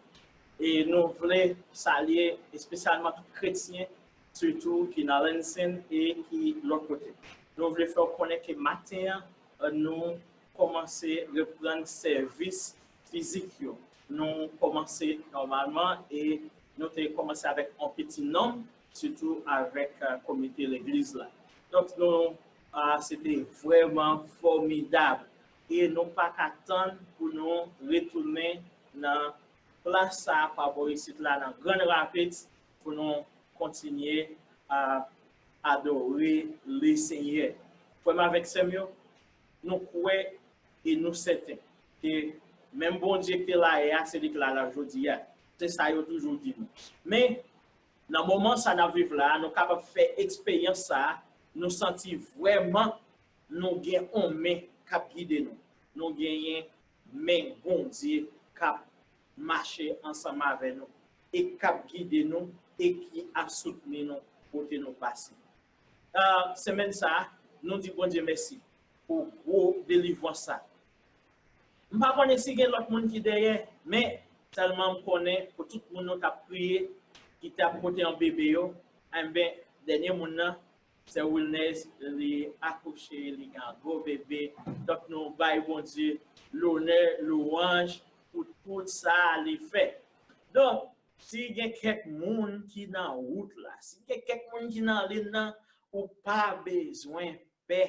E nou vle salye espesyalman tout kretyen, sitou ki nan Lansing e ki lòt kote. Nou vle fè w konnen ke maten an, nou kòmanse reprann sèvis fizik yo. Nou kòmanse nòmalman e nou te kòmanse avèk yon piti nonm, sitou avèk, eh, komite legliz la. Donk, nou, ah, se te vrèman fòmidab. E nou pa ka tann pou nou retounen nan plas sa a pa bò isit la nan Grand Rapids pou nou kontinye a adore Lesenyè. Frè m avèk sè m yo, nou kwè e nou sèten ke menm Bondye ki te la yè a, se li ki la la jodi a. Se sa yo toujou di nou. Men, nan moman sa n ap viv la a, nou kapab fè eksperyans sa a, nou santi vrèman nou gen yon men k ap gide nou. Nou genyen men Bondye k ap mache ansanm avè nou e k ap gide nou e ki ap soutni nou kote nou pase. Ah, semèn sa a, nou di Bondye mèsi pou gwo delivrans sa. M pa konnen si gen lòt moun ki dèyè, men sèlman m konnen pou tout moun nou t ap priye, ki t ap pote yon bebe yo, enben, dènye moun nan, sè Wilnez, li akouche, li gen yon gwo bebe. Donk, nou bay Bondye lonè, lwanj pou tout sa li fè. Donk, si gen kèk moun ki nan wout la, si gen kèk moun ki nan liy nan, ou pa bezwen pè,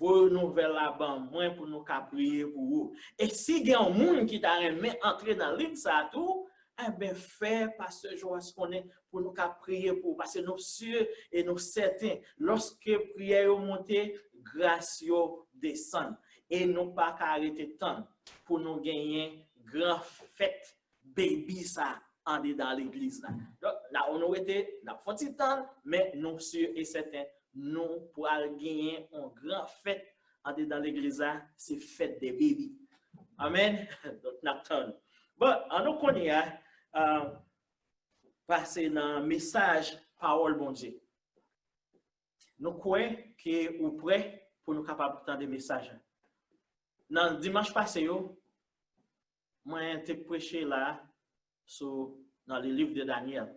voye nouvèl la ban mwen pou nou ka priye pou ou. E si gen yon moun ki ta renmen antre nan liy sa a tou, enben, fè pastè Joas konnen pou nou ka priye pou ou, paske nou si e nou sèten, lòske priyè yo monte, gras yo desann. E nou pa ka rete tann pou nou genyen gran fèt baby sa andedan legliz la. Donk, la nou rete, n ap fè yon ti tann, men nou si e sèten, nou pral genyen yon gran fèt andedan legliz la, se fèt dè baby. Amèn. Donk, n ap tann. Bon, ann nou kounye a, ah, pase nan mesaj pawòl Bondye. Nou kwè ke ou prè pou nou kapab tande mesaj la. Nan dimanch pase yo, mwen te preche la sou, nan le livre de Daniel.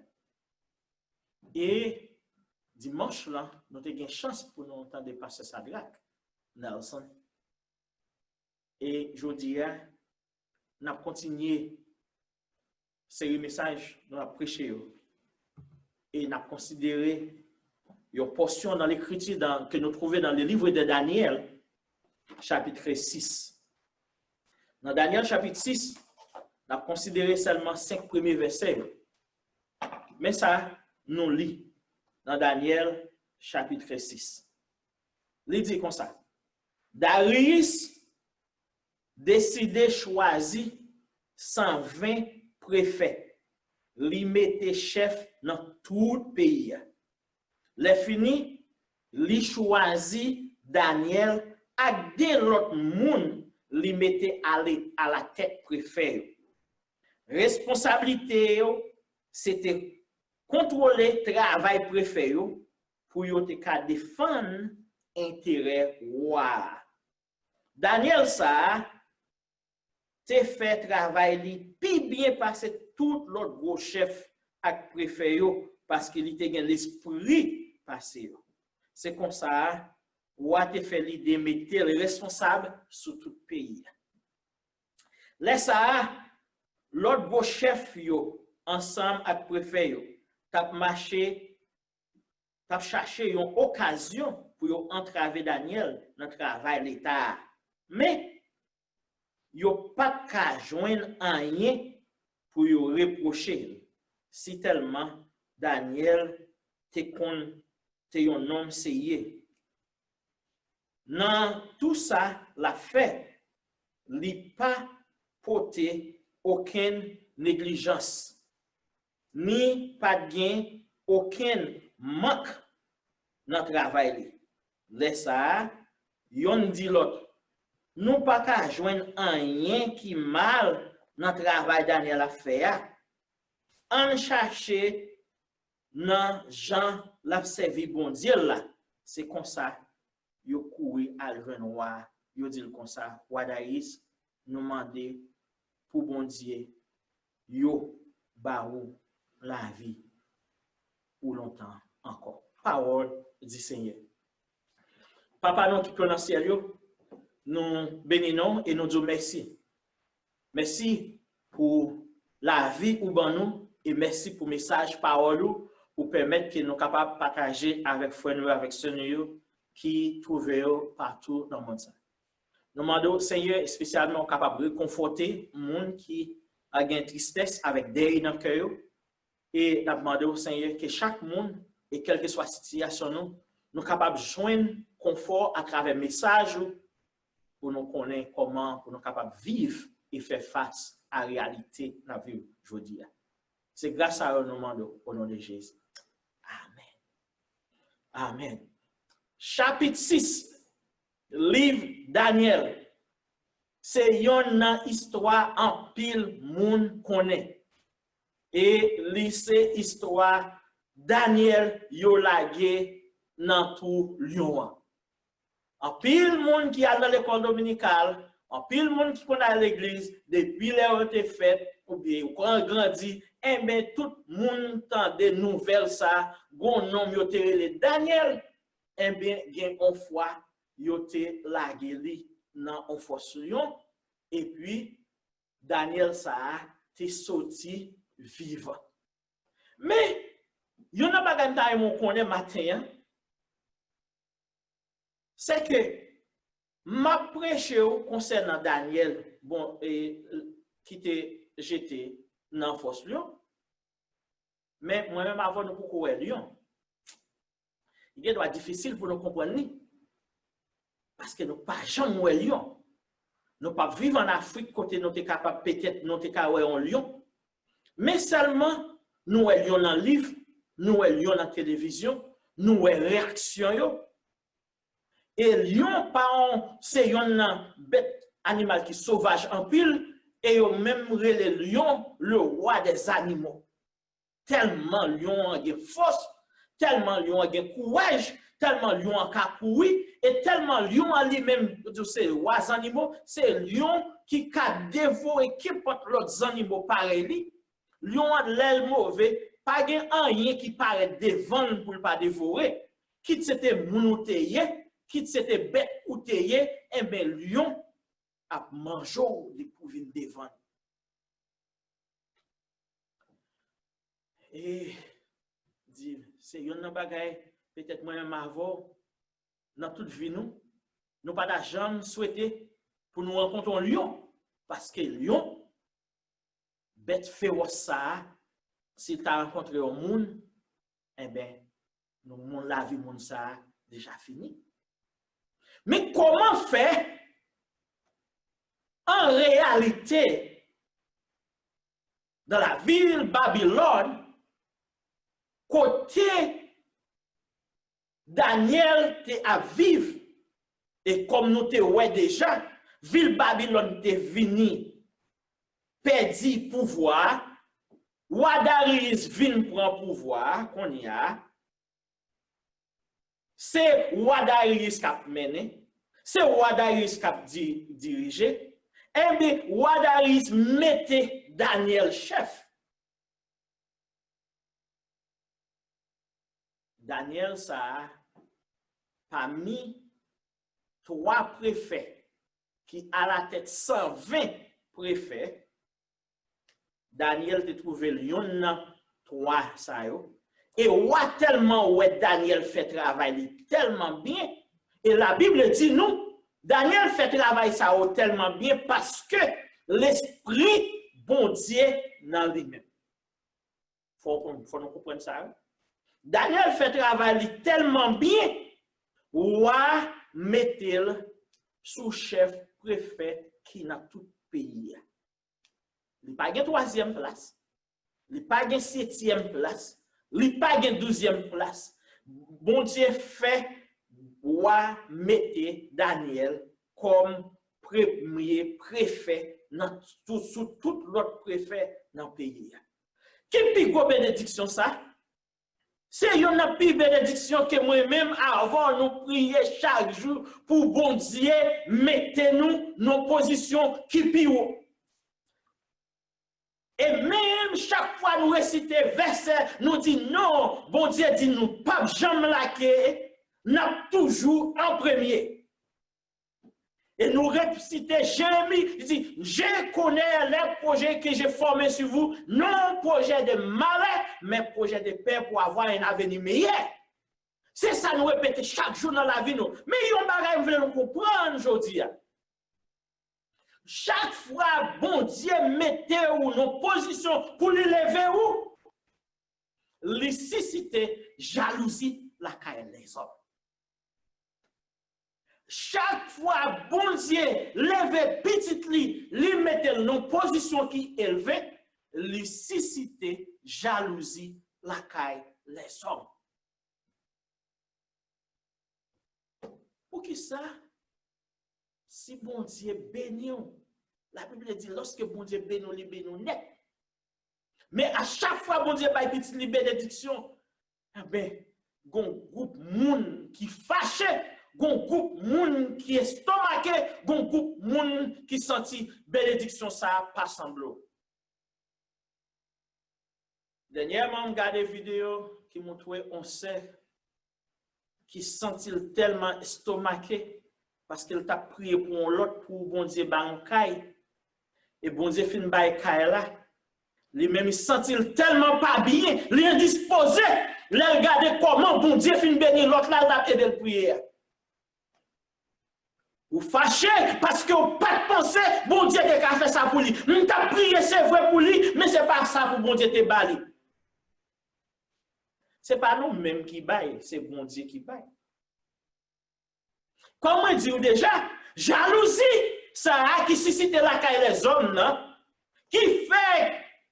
E dimanch lan, nou te gen chans pou nou tande pastè Sadrac Nelson. E jodi a, n ap kontinye seri mesaj nou ap preche yo. E n ap konsidere yon pòsyon nan Lekriti dan, ke nou twouve dans le livre de Daniel, chapitre six. Nan Daniel chapit sis, n ap konsidere sèlman senk premye vèsè yo. Men sa nou li nan Daniel chapitre six. Li di konsa, Darius deside chwazi san ven prefè, li mete chèf nan tout peyi a. Lè fini, li chwazi Daniel ak de lòt moun li mete ale-, alatèt prefè yo. Responsablite yo se te kontwole travay prefè yo pou yo te ka defann enterè wa a. Daniel sa a te fè travay li pi byen pase tout lòt gwo chèf ak prefè yo, paske li te gen lespri pase yo. Se konsa, wa te fè lide mete l responsab sou tout peyi a. Lè sa a, lòt gwo chèf yo, ansanm ak prefè yo, t ap mache, t ap chache yon okazyon pou yo antrave Daniel nan travay Leta a. Men, yo pa t ka jwenn anyen pou yo repwoche l, sitèlman Daniel te konn te yon nonm serye. Nan tou sa l ap fè, li pa pote okenn neglijans, ni pa t gen okenn mank nan travay li. Lè sa a, yonn di lòt, nou pa ka jwenn anyen ki mal nan travay Daniel ap fè a. Ann chache nan jan l ap sèvi Bondye l la. Se konsa, yo kouri al jwenn wa a, yo di l konsa, Wa Dayis, nou mande pou Bondye yo ba ou lavi pou lontan ankò. Pawòl di Senyè. Papa nou ki pran nan syèl yo, nou beni non w e nou di w mèsi. Mèsi pou lavi ou ban nou e mèsi pou mesaj pawòl ou, ou pèmèt ke nou kapab pataje avèk frè nou yo, avèk sè nou yo ki twouve yo patou nan mond sa. Nou mande w, Senyè, espesyalman ou kapab rekonfòte moun ki, a, gen tristès avèk dèy nan kè yo. E n ap mande w, Senyè, ke chak moun, e kèlkeswa sitiyasyon nou, nou kapab jwenn konfò atravè mesaj ou, pou nou konnen kòman pou nou kapab viv e fè fas a reyalite n ap viv jodi a. Se gras sa yo nou mande w, o non de Jezi. Amèn. Amèn. Chapit sis, liv Danyèl, se yonn nan istwa anpil moun konnen. E li se istwa Danyèl yo lage nan twou lyon an. Anpil moun ki al nan lekòl dominikal, anpil moun ki konn al legliz, depi lè yo te fèt, oubyen yo gran-, grandi, enben, tout moun tande nouvèl sa, gon nonm yo te rele Danyèl, enben, gen on fwa, yo te lage li nan on fòs lyon, epi Danyèl sa a te soti vivan. Men, youn nan bagay m ta renmen w konnen maten an, se ke m ap preche w konsènan Danyèl, bon, e, ki te jete nan fòs lyon. Men, mwen menm avè w, nou poko wè lyon. Li gendwa difisil pou nou konprann li. Paske nou pa janm wè lyon. Nou p ap viv ann Afrik kote nou te kapab, petèt, nou te ka wè yon lyon. Men sèlman, nou wè lyon nan liv, nou wè lyon nan televizyon, nou wè reyaksyon yo. E lyon pa yon, se yonn nan bèt, animal ki sovaj anpil, e yo menm rele lyon le roi des animaux. Tèlman lyon an gen fòs, tèlman lyon an gen kouraj, tèlman lyon an ka kouri, e tèlman lyon an li menm, yo di w se wa zannimo, se lyon ki ka devore kenpòt lòt zannimo parèy li. Lyon an, lè l move, pa gen anyen ki parèt devan l pou l pa devore. Kit se te moun ou te ye, kit se te bèt ou te ye, enben, lyon ap manje w depi w vin devan l. E di, se yonn nan bagay, petèt mwen menm avè w, nan tout vi nou, nou pa ta janm swete pou nou rankontre yon lyon, paske lyon, bèt fewòs sa a, si l ta rankontre yon moun, enben, nou, moun, lavi moun sa a deja fini. Men kòman fè, an reyalite, dans la ville Babylone, kote Danyèl te ap viv, e kòm nou te wè deja, vil Babilòn te vini pèdi pouvwa a, wa Dariyis vin pran pouvwa a kounye a, se wa Dariyis k ap mennen, se wa Dariyis k ap di-, dirije, enben, wa Dariyis mete Danyèl chèf. Danyèl sa a, pami twa prefè ki alatèt san ven prefè, Danyèl te twouve l yonn nan twa sa yo. E wa tèlman wè Danyèl fè travay li tèlman byen, e Labib di nou, Danyèl fè travay sa yo tèlman byen paske Lespri Bondye nan li menm. Fò w konn-, fò nou konprann sa, wi. Danyèl fè travay li tèlman byen, wa mete l sou chèf prefè ki nan tout peyi a. Li pa gen twazyèm plas, li pa gen setyèm plas, li pa gen douzyèm plas. Bondye fè wa mete Danyèl kòm premye prefè nan tout, sou tout lòt prefè nan peyi a. Ki pi gwo benediksyon sa? Se yonn nan pi benediksyon ke mwen menm avè w nou priye chak jou pou Bondye mete nou nan pozisyon ki pi wo. E menm chak fwa nou resite vèsè, nou di non, Bondye di nou p ap janm lage, n ap toujou an premye. E nou resite Jeremi, li di, je connais les projets que j'ai formés sur vous, non projets de malheur, mais projets de paix pour avoir un avenir meilleur. Se sa nou repete chak jou nan lavi nou. Men yon bagay m vle nou konprann jodi a. Chak fwa Bondye mete w nan pozisyon pou li leve w, li sisite jalouzi lakay lèzòm. Chak fwa Bondye leve pitit li, li mete l nan pozisyon ki elve, li sisite jalouzi lakay lèzòm. Poukisa? Si Bondye beni w, Labib di, lòske Bondye beni w, li beni w nèt. Men a chak fwa Bondye bay pitit li benediksyon, enben, gon gwoup moun ki fache, gon gwoup moun ki estomake, gon gwoup moun ki santi benediksyon sa a pa sanble w. Dènyèman, m gade videyo ki montre yon sè ki santi l tèlman estomake paske l t ap priye pou yon lòt pou Bondye ba yon kay. E Bondye fin bay kay la. Li menm, li santi l tèlman pa byen, li endispoze. Lè l gade kòman Bondye fin beni lòt la, l t ap ede l priye a. Ou fache paske w pa t panse Bondye te ka fè sa pou li. M t ap priye, se vre, pou li, men se pa sa pou Bondye te ba li. Se pa nou menm ki bay, se Bondye ki bay. Kòm mwen di w deja, jalouzi sa a ki sisite lakay lèzòm nan, ki fè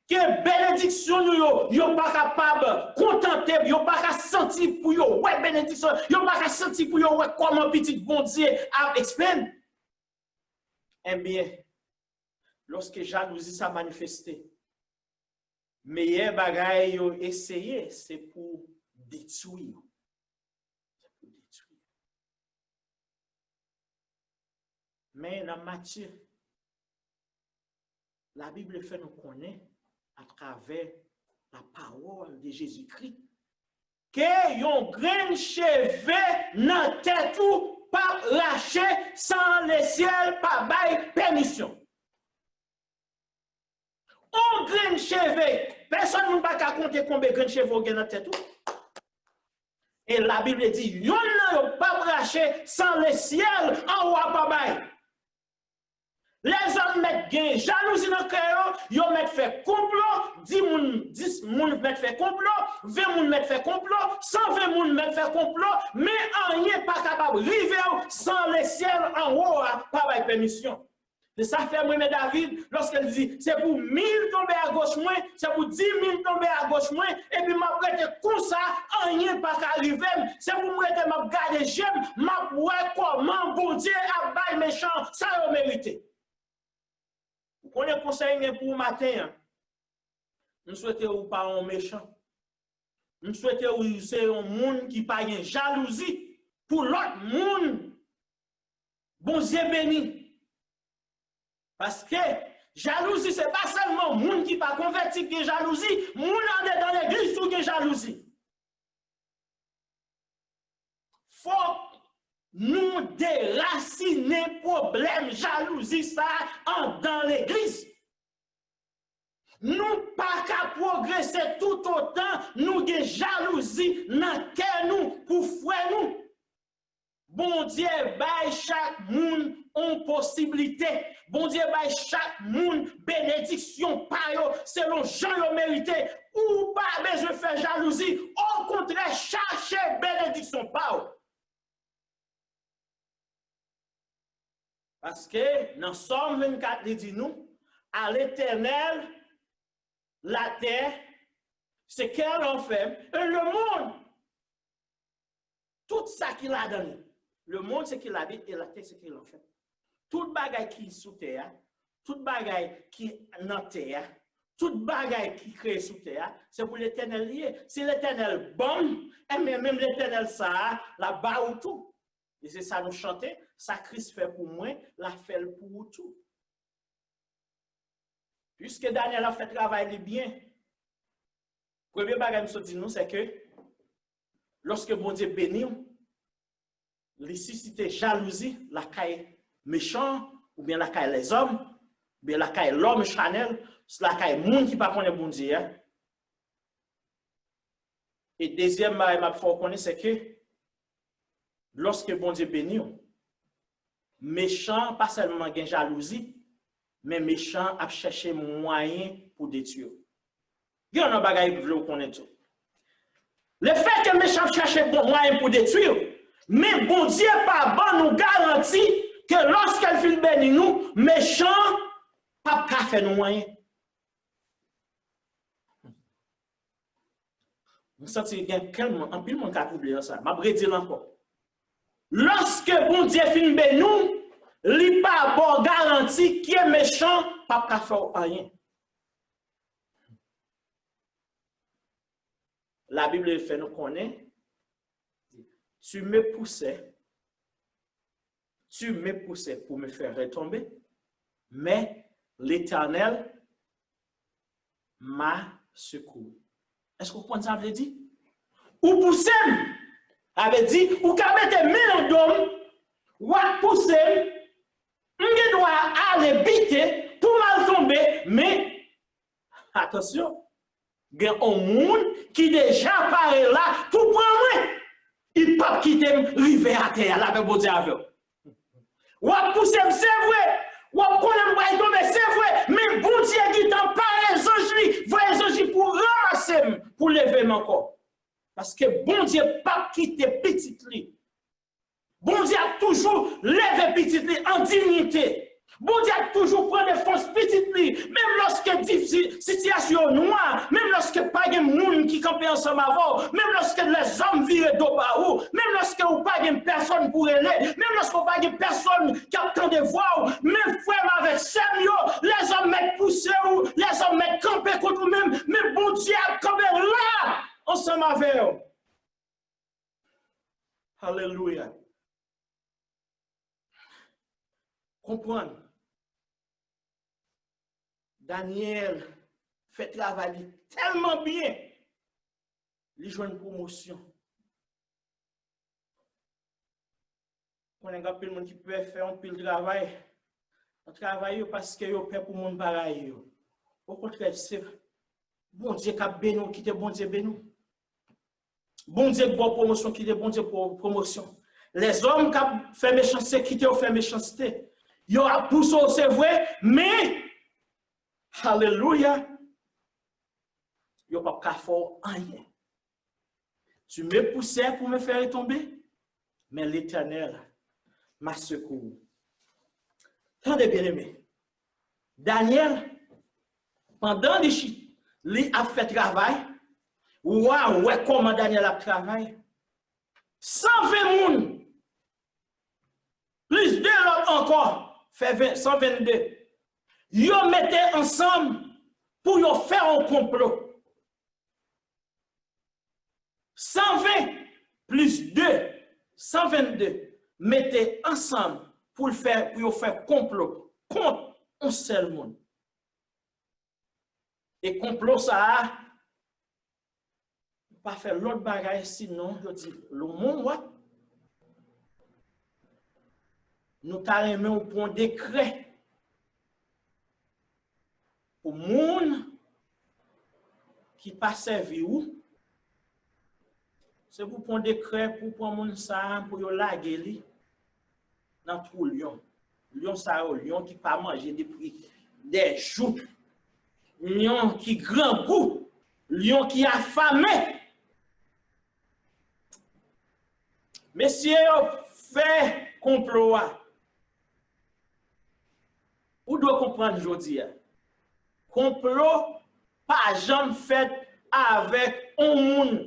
ke benediksyon nou yo, yo pa kapab kontante, yo pa ka santi pou yo wè benediksyon, yo pa ka santi pou yo wè kòman pitit Bondye ap eksprime. Ebyen, lòske jalouzi sa manifeste, meyè bagay yo eseye, se pou detwi w. Se pou detwi w. Men nan Matye, Labib fè nou konnen, atravè la parole de Jésus-Christ, ke yon grenn cheve nan tèt ou p ap rache san lesyèl pa bay pèmisyon. Yon grenn cheve, Pèsòn moun pa ka konte konbe grenn cheve w gen nan tèt ou. E Labib di, yonn nan yo p ap rache san lesyèl anwo a pa bay. Lèzòm mèt gen jalouzi nan kè yo, yo mèt fè konplo, dis moun, dis moun mèt fè konplo, ven moun mèt fè konplo, san ven moun mèt fè konplo, men anyen pa kapab rive w san lesyèl anwo a pa bay pèmisyon. Se sa fè m renmen David, lòske l di, se pou mil tonbe agoch mwen, se pou dis mil tonbe agoch mwen, epi m ap rete konsa, anyen pa ka rive m. Se pou m rete, m ap gade je m, m ap wè kòman Bondye ap bay mechan sa yo merite. Ou konnen konsèy m gen pou ou maten an. M swete ou pa yon mechan. M swete ou se yon moun ki pa gen jalouzi pou lòt moun. Bondye beni. Paske jalouzi, se pa sèlman moun ki pa konvèti ki gen jalouzi, moun andedan legliz tou gen jalouzi. Fòk nou derasinen pwoblèm jalouzi sa a anndan legliz. Nou pa ka pwogrese toutotan nou gen jalouzi nan kè nou pou frè nou. Bondye bay chak moun yon posiblite. Bondye bay chak moun benediksyon pa yo selon jan yo merite. Ou pa bezwen fè jalouzi. Okontrè, chache benediksyon pa w. Paske nan Sòm vennkat, li di nou, à l'Éternel, la terre, ce qu'elle renferme, et le monde, tout sa ki ladan li. Le monde, ce qu'il habite, et la terre, ce qu'elle renferme. Tout bagay ki sou tè a, tout bagay ki nan tè a, tout bagay ki kreye sou tè a, se pou Letènèl li ye. Si Letènèl ban m, enben, menm Letènèl sa a, l ap ba ou tou. E se sa nou chante, sa Kris fè pou mwen, l ap fè l pou ou tou. Piske Daniel ap fè travay li byen, premye bagay m sot di nou, se ke lòske Bondye beni w, li sisite jalouzi lakay mechan, oubyen lakay lèzòm, oubyen lakay lòm chanèl, lakay moun ki pa konnen Bondye a. E dezyèm bagay m ap fè w konnen, se ke lòske Bondye beni w, mechan pa sèlman gen jalouzi, men mechan ap chèche mwayen pou detwi w. Gen yon lòt bagay m vle w konnen tou. Lefètke mechan ap chèche bon mwayen pou detwi w, men Bondye pa ban nou garanti ke lòske l fin beni nou, mechan p ap ka fè nou anyen. M santi gen kèlman, anpil moun ka twouble nan sa. M ap redi l ankò. Lòske Bondye fin beni w, li pa ba w garanti ke mechan p ap ka fè w anyen. Labib fè nou konnen, tu me poussais, tu me poussais pour me faire retomber, mais l'Éternel m'a secouru. Èske w konprann sa vle di? Ou pouse m. Sa vle di, ou ka mete men nan do m, w ap pouse m, m gen dwa ale bite pou m al tonbe, men, atansyon, gen yon moun ki deja pare la pou pran mwen. Li p ap kite m rive atè a, lapè Bondye avè w. W ap pouse m, se vre. W ap konnen m pral tonbe, se vre. Men Bondye gentan pare zanj li, voye zanj li pou ranmase m, pou leve m ankò. Paske Bondye p ap kite pitit li. Bondye ap toujou leve pitit li an diyite. Bondye ap toujou pran defans pitit li. Menm lòske difi-, sitiyasyon yo nwa, menm lòske pa gen moun ki kanpe ansanm avè w, menm lòske lèzòm vire do ba ou, menm lòske ou pa gen pèsòn pou rele, menm lòske ou pa gen pèsòn k ap tande vwa w, men frè m avèk sè m yo, lèzòm mèt pouse w, lèzòm mèt kanpe kont ou menm, men Bondye ap kanpe la ansanm avè w. Alelouya. Konprann. Daniel fè travay li tèlman byen, li jwenn pwomosyon. Konnen gen anpil moun ki pè fè anpil travay nan travay yo paske yo pè pou moun pa rayi yo. Okontrè, se Bondye k ap beni w, kite Bondye beni w. Bondye k ba w pwomosyon, kite Bondye ba w pwomosyon. Lèzòm k ap fè mechanste, kite yo fè mechanste. Yo ap pouse w, se vre, men, alelouya, yo p ap ka fè w anyen. Tu me poussais pour me faire tomber, mais l'Éternel m'a secouru. Tande, byeneme. Danyèl, pandan li, chi- li ap fè travay, wa wè kòman Danyèl ap travay. San ven moun, plis de lòt ankò, fè ven, san vennde. Yo mete ansanm pou yo fè yon konplo. San ven plis de, san vennde, mete ansanm pou l fè, pou yo fè konplo kont yon sèl moun. E konplo sa a, pa fè lòt bagay, sinon yo di, Lomon, w ap, nou ta renmen w pran dekrè pou moun ki pa sèvi ou, se pou pran dekrè pou pran moun sa a, pou yo lage li nan twou lyon. Lyon sa yo, lyon ki pa manje depi dè jou. Lyon ki grangou. Lyon ki afame. Mesye yo fè konplo a. Ou dwe konprann jodi a. Konplo pa janm fèt avèk on moun.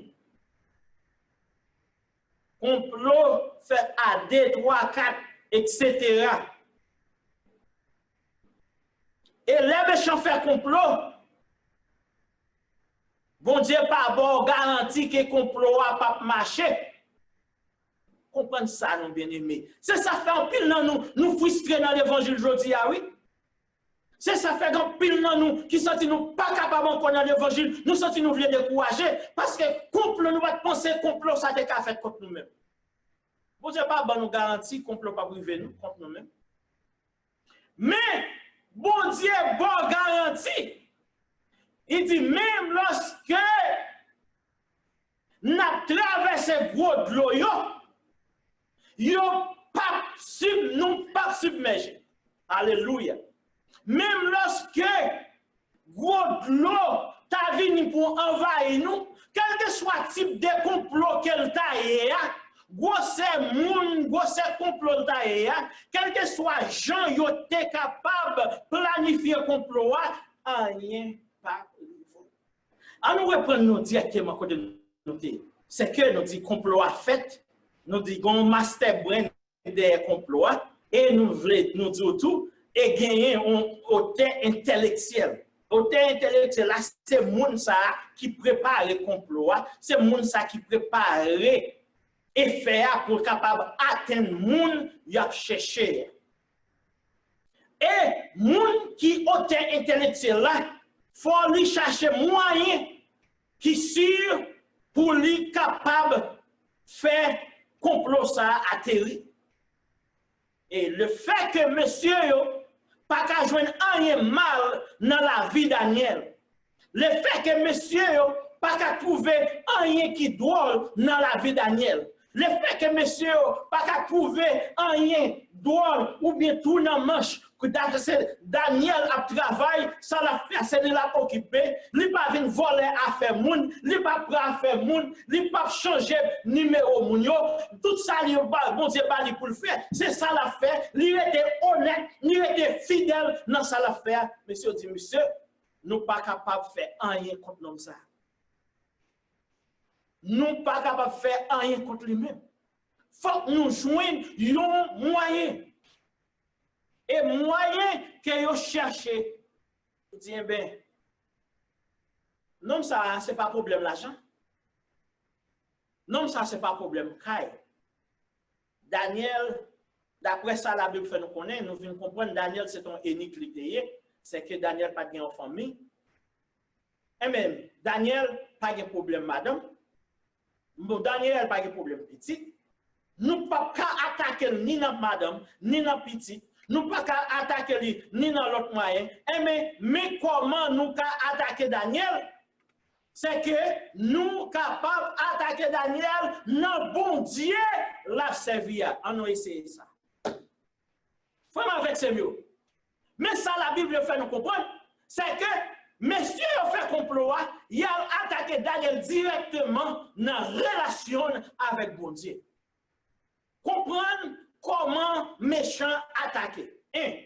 Konplo fèt a de, twa, kat, etsetera. E lè mechan fè konplo, Bondye pa ba w garanti ke konplo a p ap mache. Konprann sa, non, byeneme. Se sa fè anpil nan nou, nou fristre nan levanjil jodi a, wi. Se sa fè gen anpil nan nou ki santi nou pa kapab ankò nan levanjil, nou santi nou vle dekouraje, paske konplo, nou pa t panse konplo sa te ka fèt kont nou menm. Bondye pa ban nou garanti konplo p ap rive nou, kont nou menm. Men, Bondye ba w garanti. Li di, menm lòske n ap travèse gwo dlo yo, yo p ap sib-, nou p ap sibmèje. Alelouya. Menm lòske gwo dlo ta vini pou anvayi nou, kèlkeswa tip de konplo ke l ta ye a, gwosè moun, gwosè konplo l ta ye a, kèlkeswa jan yo te kapab planifye konplo a, anyen p ap rive w. An nou reprann nou dirèkteman kote nou te ye. Se ke nou di konplo a fèt, nou di gon master brain dèyè konplo a, e nou vle nou di w tou, e genyen yon otè entèlektyèl. Otè entèlektyèl la, se moun sa a ki prepare konplo a, se moun sa a ki prepare efè a pou l kapab atenn moun y ap chèche a. E moun ki otè entèlektyèl la, fò li chache mwayen ki si pou li kapab fè konplo sa a ateri. E lefètke mesye yo pa ka jwenn anyen mal nan lavi Danyèl, lefètke mesye yo pa ka twouve anyen ki dwòl nan lavi Danyèl, lefètke mesye yo pa ka twouve anyen dwòl oubyen twou nan manch, Danyèl ap travay, sa l ap fè a, se li l ap okipe. Li pa vin vòlè afè moun, li pa pran afè moun, li p ap chanje nimewo moun yo. Tout sa li, Bondye ba li pou l fè, se sa l ap fè. Li rete onèt, li rete fidèl nan sa l ap fè a. Mesye yo di, mesye, nou pa kapab fè anyen kont nonm sa a. Nou pa kapab fè anyen kont li menm. Fòk nou jwenn yon mwayen. E mwayen ke yo chèche, yo di, enben, nonm sa a, se pa pwoblèm lajan. Nonm sa a, se pa pwoblèm kay. Danyèl, daprè sa Labib fè nou konnen, nou vin konprann Danyèl se t on enik li te ye, se ke Danyèl pa t gen yon fanmi. Enben, Danyèl pa gen pwoblèm madanm. Bon, Danyèl pa gen pwoblèm pitit. Nou p ap ka atake l ni nan madanm, ni nan pitit. Nou pa ka atake li ni nan lòt mwayen. Enben, men kòman nou ka atake Danyèl. se ke nou kapab atake Danyèl nan Bondye l ap sèvi a. Ann nou eseye sa. Frè m avèk sè m yo, men sa Labib yo fè nou konprann, se ke mesye yo fè konplo a, y al atake Danyèl dirèkteman nan relasyon l avèk Bondye. Konprann kòman mechan atake. En,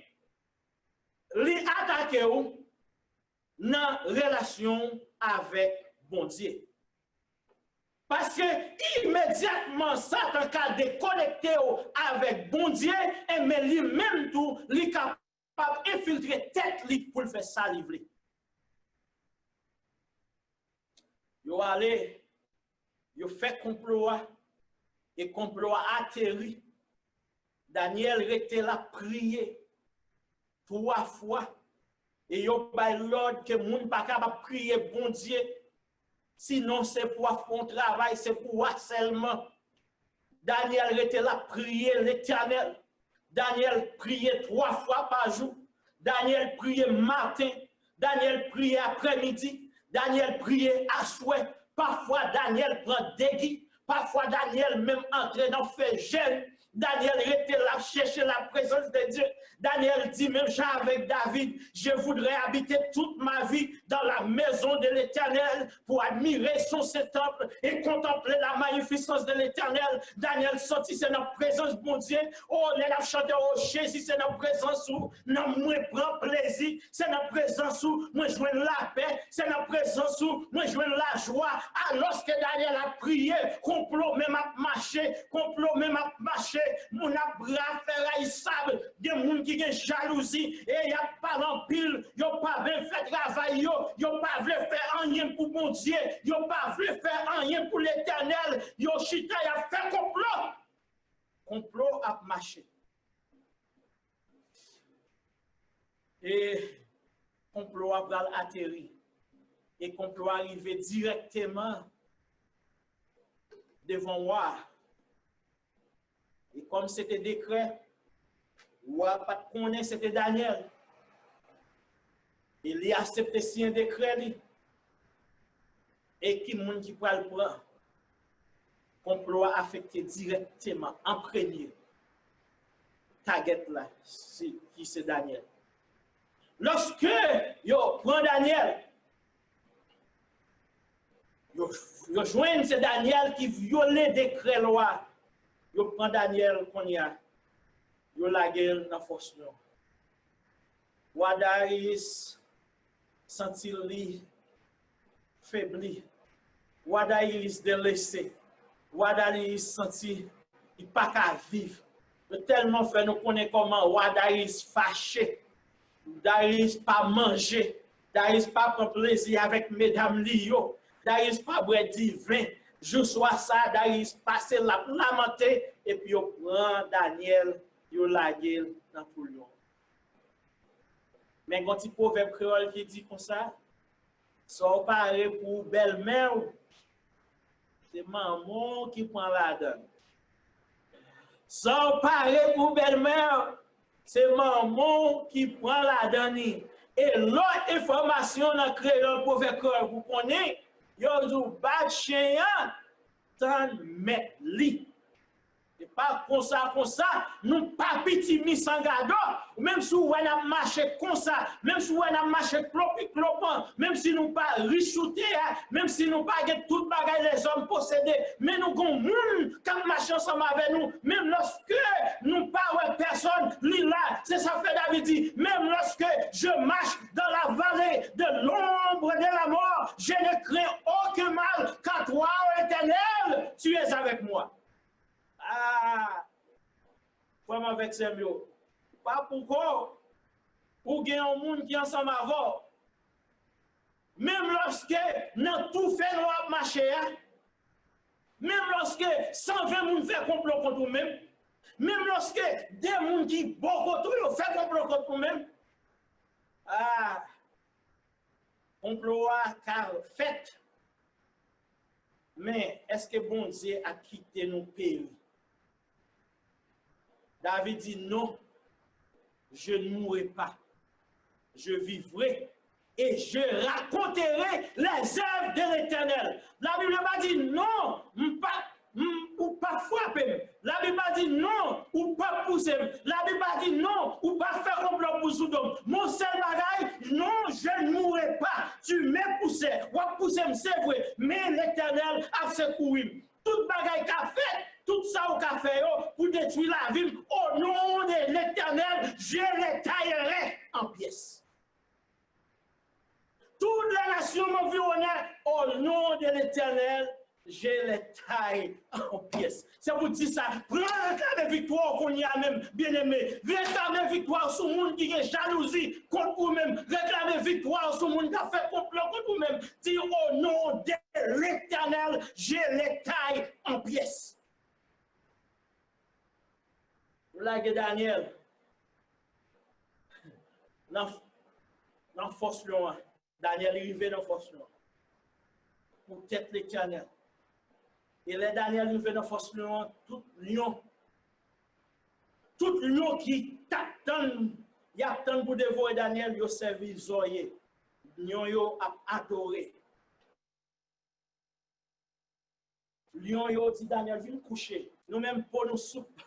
li atake w nan relasyon w avèk Bondye. Paske imedyatman Satan ka dekonekte w avèk Bondye, enben li menm tou, li kapab enfiltre tèt li pou l fè sa li vle. Yo ale, yo fè konplo a, e konplo a ateri. Danyèl rete la priye twa fwa, e yo bay lòd ke moun pa kapab priye Bondye, sinon se pou w ap fè yon travay, se pou w a sèlman. Danyèl rete la priye Letènèl. Danyèl priye twa fwa pa jou. Danyèl priye maten. Danyèl priye aprèmidi. Danyèl priye aswè. Pafwa, Danyèl pran degi. Pafwa, Danyèl menm antre nan fè jèn. Danyèl rete la chèche la prezans de Dye. Danyèl di, menm jan avèk David, je voudrais habiter toute ma vie dans la maison de l'Éternel pour admirer son saint temple et contempler la magnificence de l'Éternel. Danyèl santi se nan prezans Bondye. O, lè n ap chante, o Jezi, se nan prezans ou nanm mwen pran plezi. Se nan prezans ou mwen jwenn lapè. Se nan prezans ou mwen jwenn lajwa. Alòske Danyèl ap priye, konplo menm ap mache. Konplo menm ap mache. Moun ap bra fè rayisab. Gen moun ki gen jalouzi e y ap pale anpil. Yo pa vle fè travay yo. Yo pa vle fè anyen pou Bondye. Yo pa vle fè anyen pou Letènèl. Yo chita, y ap fè konplo. Konplo ap mache. E konplo a pral ateri. E konplo a rive dirèkteman devan wa a. E kòm se te dekrè, wa a pa t konnen se te Danyèl. E li aksepte siyen dekrè li. E ki moun ki pral pran? Konplo a afekte dirèkteman, an premye, tagèt la, se, ki se Danyèl. Lòske yo pran Danyèl, yo, yo jwenn se Danyèl ki vyole dekrè lwa. Yo pran Danyèl kounye a, yo lage l nan fòs lyon. Wa Darius santi li febli. Wa Darius delese. Wa Darius santi li pa ka viv. Yo tèlman fè nou konnen kòman wa Darius fache. Darius pa manje. Darius pa pran plezi avèk medam li yo. Darius pa bwè diven. Jou swa sa, Darius pase l ap lamante, epi yo pran Danyèl, yo lage l nan tou lyon. Men gon ti pwovèb kreyòl ki di konsa, sa w pare pou bèlmè w, se manman w ki pran ladan l. Sa w pare pou bèlmè w, se manman w ki pran ladan li. E lòt enfòmasyon nan kreyòl, pwovèb kreyòl pou konnen, yo di w bat chen an, tann mèt li. Se pa konsa, konsa, nou pa pitimi san gado. Menm si w wè n ap mache konsa, menm si w wè n ap mache klopi klopan, menm si nou pa rich sou tè a, menm si nou pa gen tout bagay lèzòm posede, men nou gon moun k ap mache ansanm avè nou. Menm lòske nou pa wè pèsòn, li la. Se sa k fè David di, même lorsque je marche dans la vallée de l'ombre de la mort, je ne crains aucun mal, car toi, ô Éternel, tu es avec moi. Ah, frè m avèk sè m yo, pa pou kò w, ou gen yon moun ki ansanm avè w. Menm lòske nan tou fè nwa ap mache a, menm lòske san ven moun fè konplo kont ou menm, menm lòske de moun ki bò kote w yo fè konplo kont ou menm, ah, konplo a ka fèt, men èske Bondye ap kite nou peri? David di, non, je ne mourrai pas, je vivrai Et je raconterai les œuvres de l'Éternel. Labib la pa di non, m pa, m, ou p ap frape m. Labib pa di non, ou p ap pouse m. Labib pa di non, ou p ap fè konplo pou sou do m. Mon sèl bagay, non, je ne mourrai pas. Tu m'époussais, w ap pouse m, se vre, men Letènèl ap sekouri m. Tout bagay k ap fèt, tout sa ou ka fè yo pou detwi lavi m, au nom de l'Éternel, je les taillerai en pièces. Toutes les nations m'environnaient, au nom de l'Éternel, je les taille en pièces. Se pou di sa, pran reklame viktwa w kounye a menm, byeneme. Reklame viktwa w sou moun ki gen jalouzi kont ou menm. Reklame viktwa w sou moun k ap fè konplo kont ou menm. Di, au nom de l'Éternel, je les taille en pièces. Yo lage Danyèl nan, nan fòs lyon an. Danyèl rive nan fòs lyon an. Poutèt Letènèl. E lè Danyèl rive nan fòs lyon an, tout lyon, tout lyon ki t ap tann, y ap tann pou devore Danyèl, yo sèvi zòrye. Lyon yo ap adore. Lyon yo di Danyèl, "Vin kouche. Nou menm, po nou soup."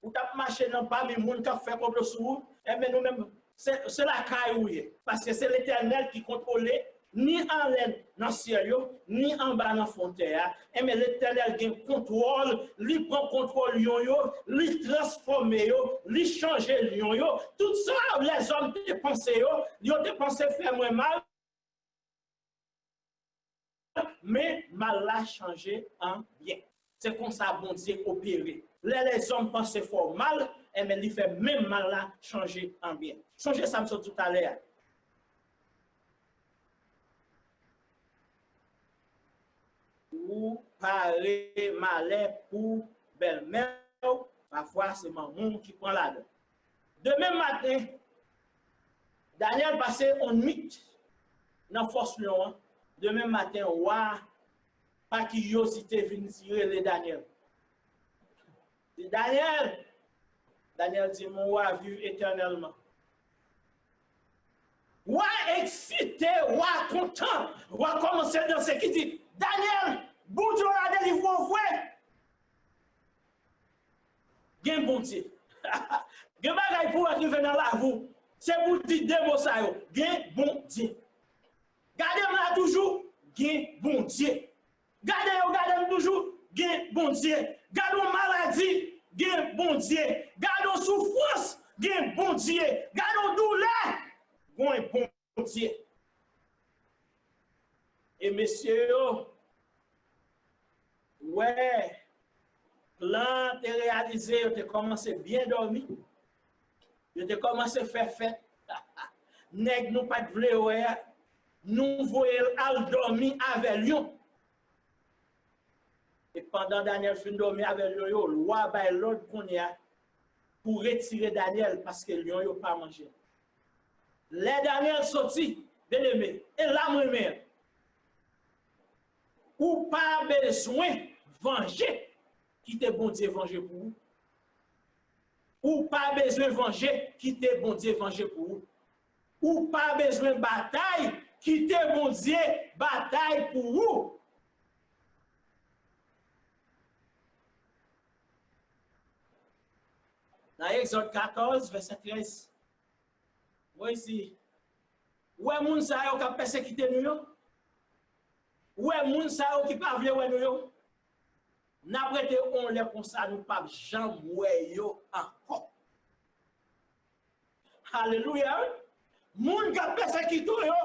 Ou t ap mache nan pami moun k ap fè konplo sou ou, enben nou menm, se, se lakay ou ye. Paske se Letènèl ki kontwole ni anlè nan syèl yo, ni anba nan fon tè a. Enben Letènèl gen kontwòl, li pran kontwòl lyon yo, li transfòme yo, li chanje lyon yo. Tout sa lèzòm te panse yo, yo te panse fè mwen mal, men mal la chanje an byen. Se konsa Bondye opere. Lè lèzòm panse fè w mal, enben, li fè menm mal la chanje an byen. Sonje sa m sot di w talè a. Ou pare malè pou bèlmè w, pafwa se manman w ki pran ladan. Demen maten, Danyèl pase yon nwit nan fòs lyon an. Demen maten, wa, pa kiryozite, vin rele Danyèl. Di, "Danyèl!" Danyèl di, "Mon wa, viv etènèlman." Wa eksite, wa kontan, wa kòmanse danse, ki di, "Danyèl, Bondye w la delivre w vre." Gen Bondye. Gen bagay pou w rive nan lavi w. Se pou w di de mo sa yo. Gen Bondye. Gade m la toujou. Gen Bondye. Gade yo, gade m toujou. Gen Bondye. Gade yon maladi. Gen Bondye. Gade yon soufrans. Gen Bondye. Gade yon doulè. Gen Bondye. E mesye yo, wè, plan an te reyalize, yo te kòmanse byen dòmi. Yo te kòmanse fè fèt. Nèg nou pa t vle wè a, nou voye l al dòmi avè lyon. E pandan Danyèl fin dòmi avè lyon yo, lwa bay lòd kounye a pou retire Danyèl, paske lyon yo pa manje l. Lè Danyèl soti, byeneme, e la m renmen an. Ou pa bezwen vanje, kite Bondye vanje pou ou. Ou pa bezwen vanje, kite Bondye vanje pou ou. Ou pa bezwen batay, kite Bondye batay pou ou. Nan Egzòd katòz, vèsè trèz, Moyiz di, "Ou wè moun sa yo k ap pèsekite nou yo? Ou wè moun sa yo ki pa vle wè nou yo? N ap rete yon lè konsa, nou p ap janm wè yo ankò." Alelouya, wi. Moun k ap pèsekite w yo,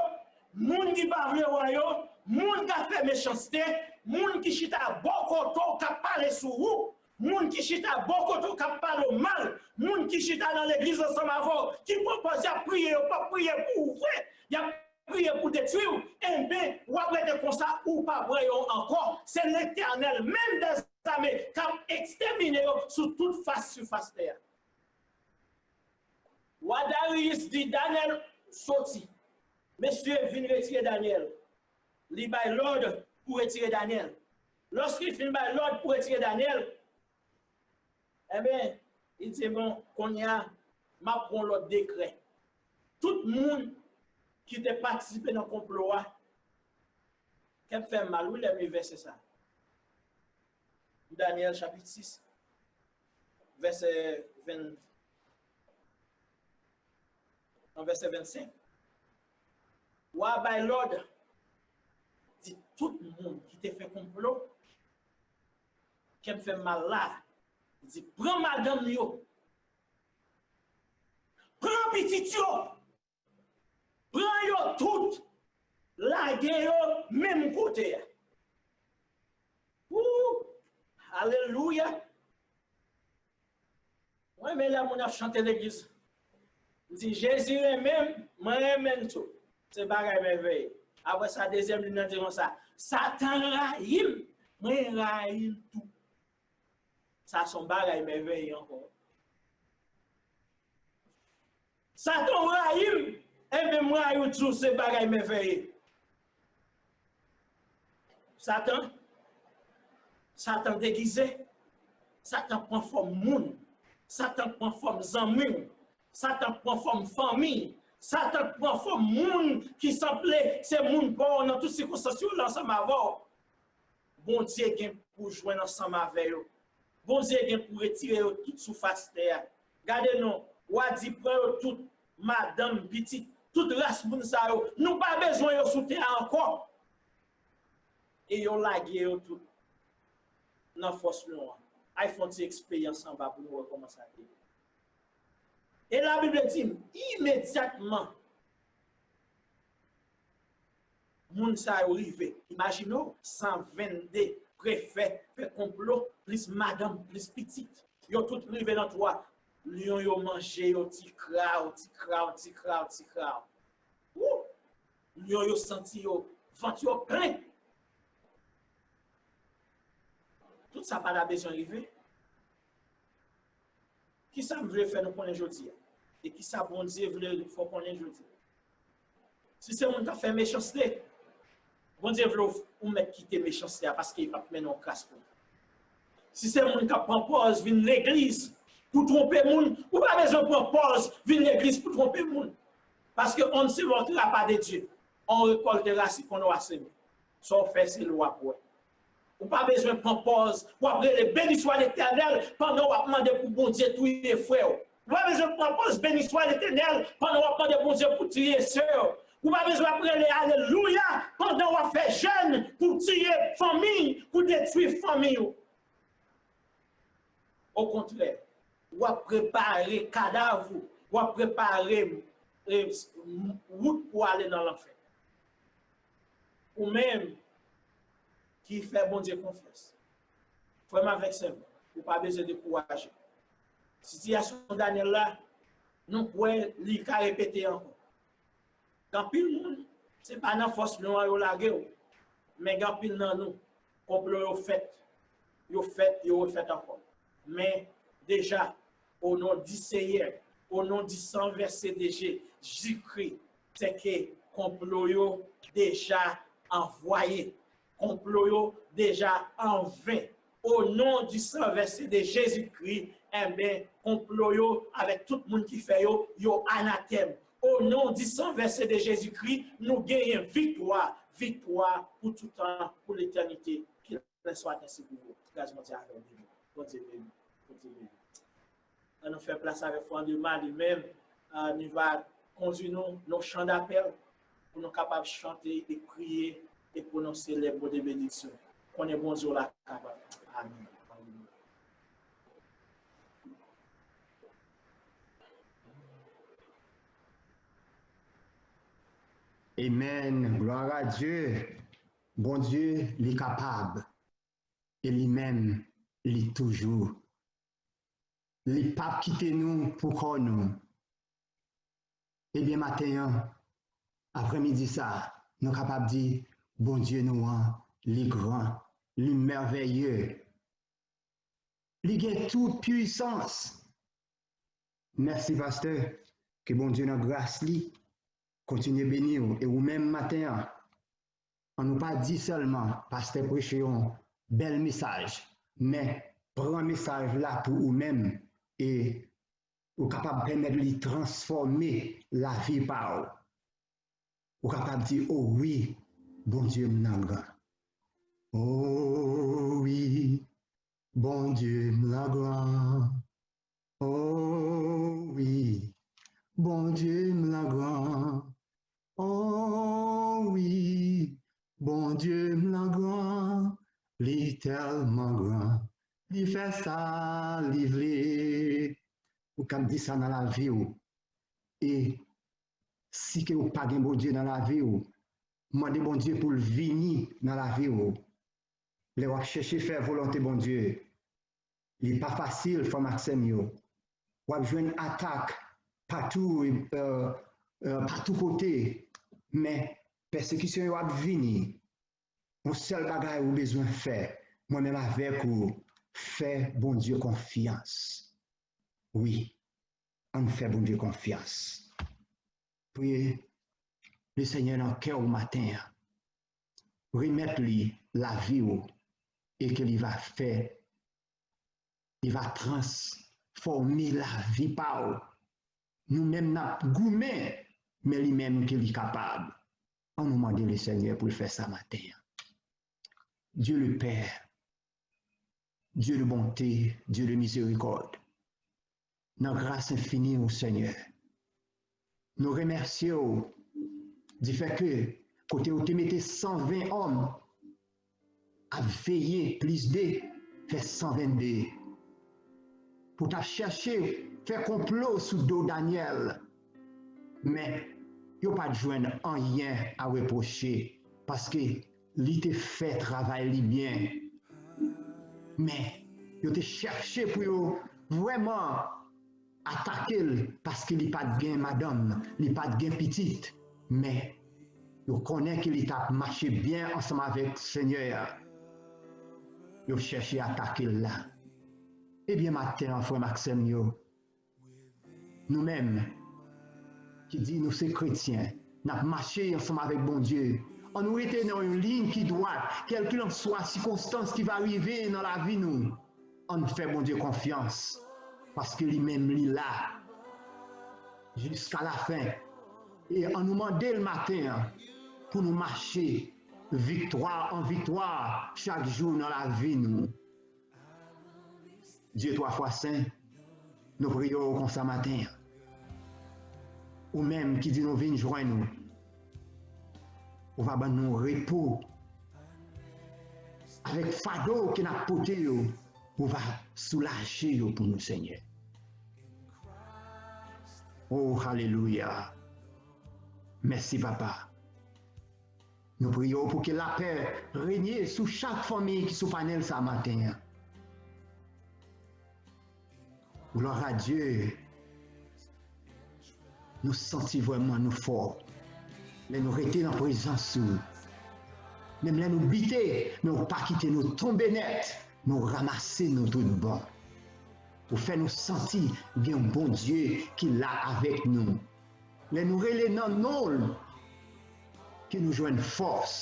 moun ki pa vle wè yo, moun k ap fè mechanste, moun ki chita bò kote w k ap pale sou ou, moun ki chita bò kote w k ap pale w mal, moun ki chita nan legliz ansanm avè w, ki pran pòz y ap priye, yo p ap priye pou ou vre, y ap priye pou detwi w, enben, w ap rete konsa, ou p ap wè yo ankò. Se Letènèl menm dèzame k ap ekstèmine yo sou tout fas sifas tè a. Wa Dariyis di Danyèl soti. Mesye, vin retire Danyèl. Li bay lòd pou retire Danyèl. Lòske li fin bay lòd pou retire Danyèl, enben, li di, "Bon, kounye a, m ap pran lòt dekrè. Tout moun ki te patisipe nan konplo a. Kè m fè m mal, wi, lè m li vèsè sa. Danyèl chapit sis, vèsè ven, nan vèsè vennsenk. Wa bay lòd, di tout moun ki te fè konplo, kè m fè m mal la, di, pran madanm yo, pran pitit yo, pran yo tout, lage yo menm kote a. Wou! Alelouya! Mwen renmen lè moun ap chante legliz. M di, Jezi renmen m, mwen renmen l tou. Se bagay mèvèye. Apre sa, dezyèm liy nan di konsa, Satan rayi m, mwen rayi l tou. Sa se yon bagay mèvèye ankò. Satan rayi m, enben m rayi w tou, se bagay mèvèye. Satan, Satan degize, Satan pran fòm moun, Satan pran fòm zanmi w, Satan pran fòm fanmi, Satan pran fòm moun ki sanble se moun pa w nan tout sikonstans yo la ansanm avè w. Bondye gen pou jwenn ansanm avè yo. Bondye gen pou retire yo tout sou fas tè a. Gade non, w a di pran yo tout, madanm, pitit, tout ras moun sa yo. Nou pa bezwen yo sou tè a ankò. E yo lage yo tout nan fòs lyon an. Ay fè yon ti eksperyans anba pou nou wè kòman sa te ye. E Labib di m, imedyatman, moun sa yo rive. Imajine w, san vennde prefè fè konplo, plis madanm, plis pitit. Yo tout rive nan twa. Lyon yo manje yo ti kraw, ti kraw, ti kraw, ti kraw. Wou! Lyon yo santi yo, vant yo plen. Tout sa pa ta bezwen rive. Kisa m vle fè nou konnen jodi a? E kisa Bondye vle fè w konnen jodi a? Si se moun k ap fè mechanste, Bondye vle w, ou mèt kite mechanste a paske li p ap mennen w kras pou li. Si se moun k ap pran pòz vin legliz pou twonpe moun, ou pa bezwen pran pòz vin legliz pou twonpe moun. Paske on ne se moquera pas de Dieu. On récolte racine qu'on aura semé. Sa w fè, se li w ap wè. Ou pa bezwen pran pòz, w ap rele, Béni soit l'Éternel, pandan w ap mande pou Bondye touye frè w. Ou pa bezwen pran pòz, Béni soit l'Éternel, pandan w ap mande Bondye pou touye sè w. Ou pa bezwen ap rele, Alelouya, pandan w ap fè jèn pou touye fanmi, pou detwi fanmi w. Okontrè, w ap prepare kadav ou, w ap prepare, e, wout pou ale nan lanfè. Ou menm ki fè Bondye konfyans, frè m avèk sè m, ou pa bezwen dekouraje. Sitiyasyon Danyèl la, nou kwè li ka repete ankò. Gen anpil moun, se pa nan fòs lyon an yo lage w, men gen anpil nan nou, konplo yo fèt, yo fèt, yo refèt ankò. Men deja, au nom du Seigneur, au nom du sang versé de Jésus-Christ, se ke konplo yo deja anvwaye. Konplo yo deja anven. O non di san vèse de Jezikri, enben, konplo yo avèk tout moun ki fè yo, yo anatèm. O non di san vèse de Jezikri, nou genyen viktwa, viktwa pou toutan, pou letènite. Kilenswa, mèsi pou ou. Gras Bondye avè w, beni. Bondye beni. Bondye beni. Ann nou fè plas avèk Fwandema, li menm, ah, li va kondui nou nan chan dapèl pou nou kapab chante e priye e pwononse lè mo de benediksyon. Konnen Bondye w la kapab. Amèn. Alelouya. Amen. Gloire à Dieu. Bondye, li kapab. E li menm, li toujou. Li p ap kite nou pou kò nou. Ebyen, maten an, aprèmidi sa, nou kapab di, Bondye nou an, li gran, li mèvèye. Li gen tout pwisans. Mèsi, pastè. Ke Bondye nan gras li kontinye beni w. E ou menm maten an, an nou pa di sèlman pastè preche yon bèl mesaj, men pran mesaj la pou ou menm e ou kapab pèmèt li transfòme lavi pa w. Ou kapab di, o wi, Bondye m nan gran. O wi, Bondye m nan gran. O wi, Bondye m nan gran. O wi, Bondye m nan gran. Li tèlman gran. Li fè sa li vle. Ou kab di sa nan lavi w. E si ke ou pa gen Bondye nan lavi w, mande Bondye pou l vini nan lavi w. Lè w ap chèche fè volonte Bondye, li pa fasil, frè m ak sè m yo. W ap jwenn atak patou, e, e, patou kote, men pèsekisyon yo ap vini. Yon sèl bagay ou bezwen fè, mwen menm avèk ou, fè Bondye konfyans. Wi, ann fè Bondye konfyans. Priye Lesenyè nan kè w maten an. Remèt li lavi w e ke li va fè, li va transfòme lavi pa w. Nou menm n ap goumen, men li menm ke li kapab. Ann nou mande Lesenyè pou l fè sa maten an. Dieu le Père, Dieu de bonté, Dieu de miséricorde, nan gras enfini w, Senyè. Nou remèsye w di fè ke kote w te mete san ven òm ap veye plis de, fè san venn de, pou t ap chèche fè konplo sou do Danyèl. Men, yo pa t jwenn anyen a repwoche, paske li te fè travay li byen. Men, yo te chèche pou yo vrèman atake l, paske li pa t gen madanm, li pa t gen pitit. Men, yo konnen ke li t ap mache byen ansanm avèk Senyè a. Yo chèche atake l la. Ebyen, maten an, frè m ak sè m yo, nou menm ki di nou se kretyen, n ap mache ansanm avèk Bondye. Ann nou rete nan yon liy ki dwat, kèlkilanswa sikonstans ki va rive nan lavi nou. Ann fè Bondye konfyans, paske li menm li la jiska lafen. E ann nou mande l maten an pou nou mache viktwa an viktwa chak jou nan lavi nou. Dye twa fwa sen, nou priye w konsa maten an. Ou menm ki di nou vin jwenn ou, ou va ban nou repo. Avèk fado ke n ap pote yo, ou va soulaje yo pou nou, Senyè. O, alelouya! Mèsi, Papa. Nou priye w pou ke lapè renye sou chak fanmi ki sou panèl sa maten an. Glwa a Dye. Nou santi vrèman nou fò lè nou rete nan prezans ou. Menm lè nou bite, men ou pa kite nou tonbe nèt. Men ou ranmase nou tout bon. Ou fè nou santi gen yon Bondye ki la avèk nou. Lè nou rele nan non l, ke nou jwenn fòs.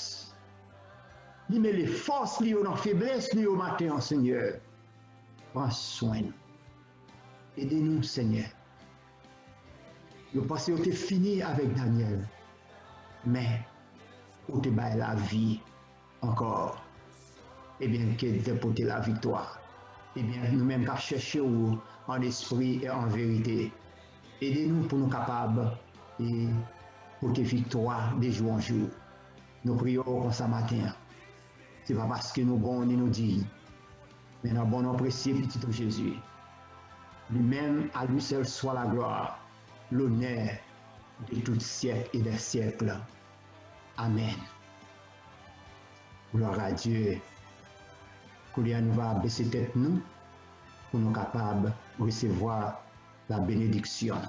Li mele fòs li yo nan feblès nou yo maten an, Senyè. Pran swen nou. Ede nou, Senyè. Yo panse yo te fini avèk Danyèl, men ou te bay lavi ankò. Ebyen, ke Dye pote laviktwa. Ebyen, nou menm k ap chèche w an espri e an verite, ede nou pou nou kapab, e, pote viktwa de jou an jou. Nou priye w konsa maten an. Se pa paske nou bon ni nou diy, men nan bon non presye Pitit ou Jezi. Li menm, à lui seul soit la gloire, l'honneur de tout siècle et des siècles. Amèn. Glwa a Dye. Kounye a, nou va bese tèt nou pou nou kapab resevwa la benediksyon.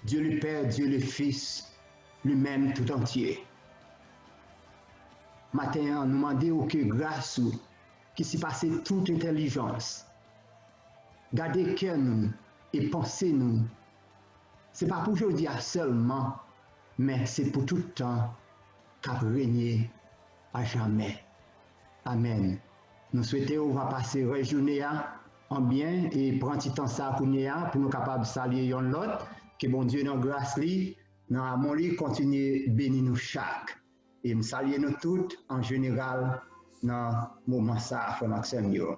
Dieu le Père, Dieu le Fils, lui-même tout entier. Maten an, nou mande w ke gras ou, ki sipase tout entèlijans, gade kè nou e panse nou. Se pa pou jodi a sèlman, men se pou tout tan k ap renye a jamè. Amèn. Nou swete w va pase rès jounen an an byen e pran ti tan sa kounye a pou nou kapab salye yonn lòt. Ke Bondye nan gras li nan amon li kontinye beni nou chak. E m salye nou tout an jeneral nan moman sa a, frè m ak sè m yo.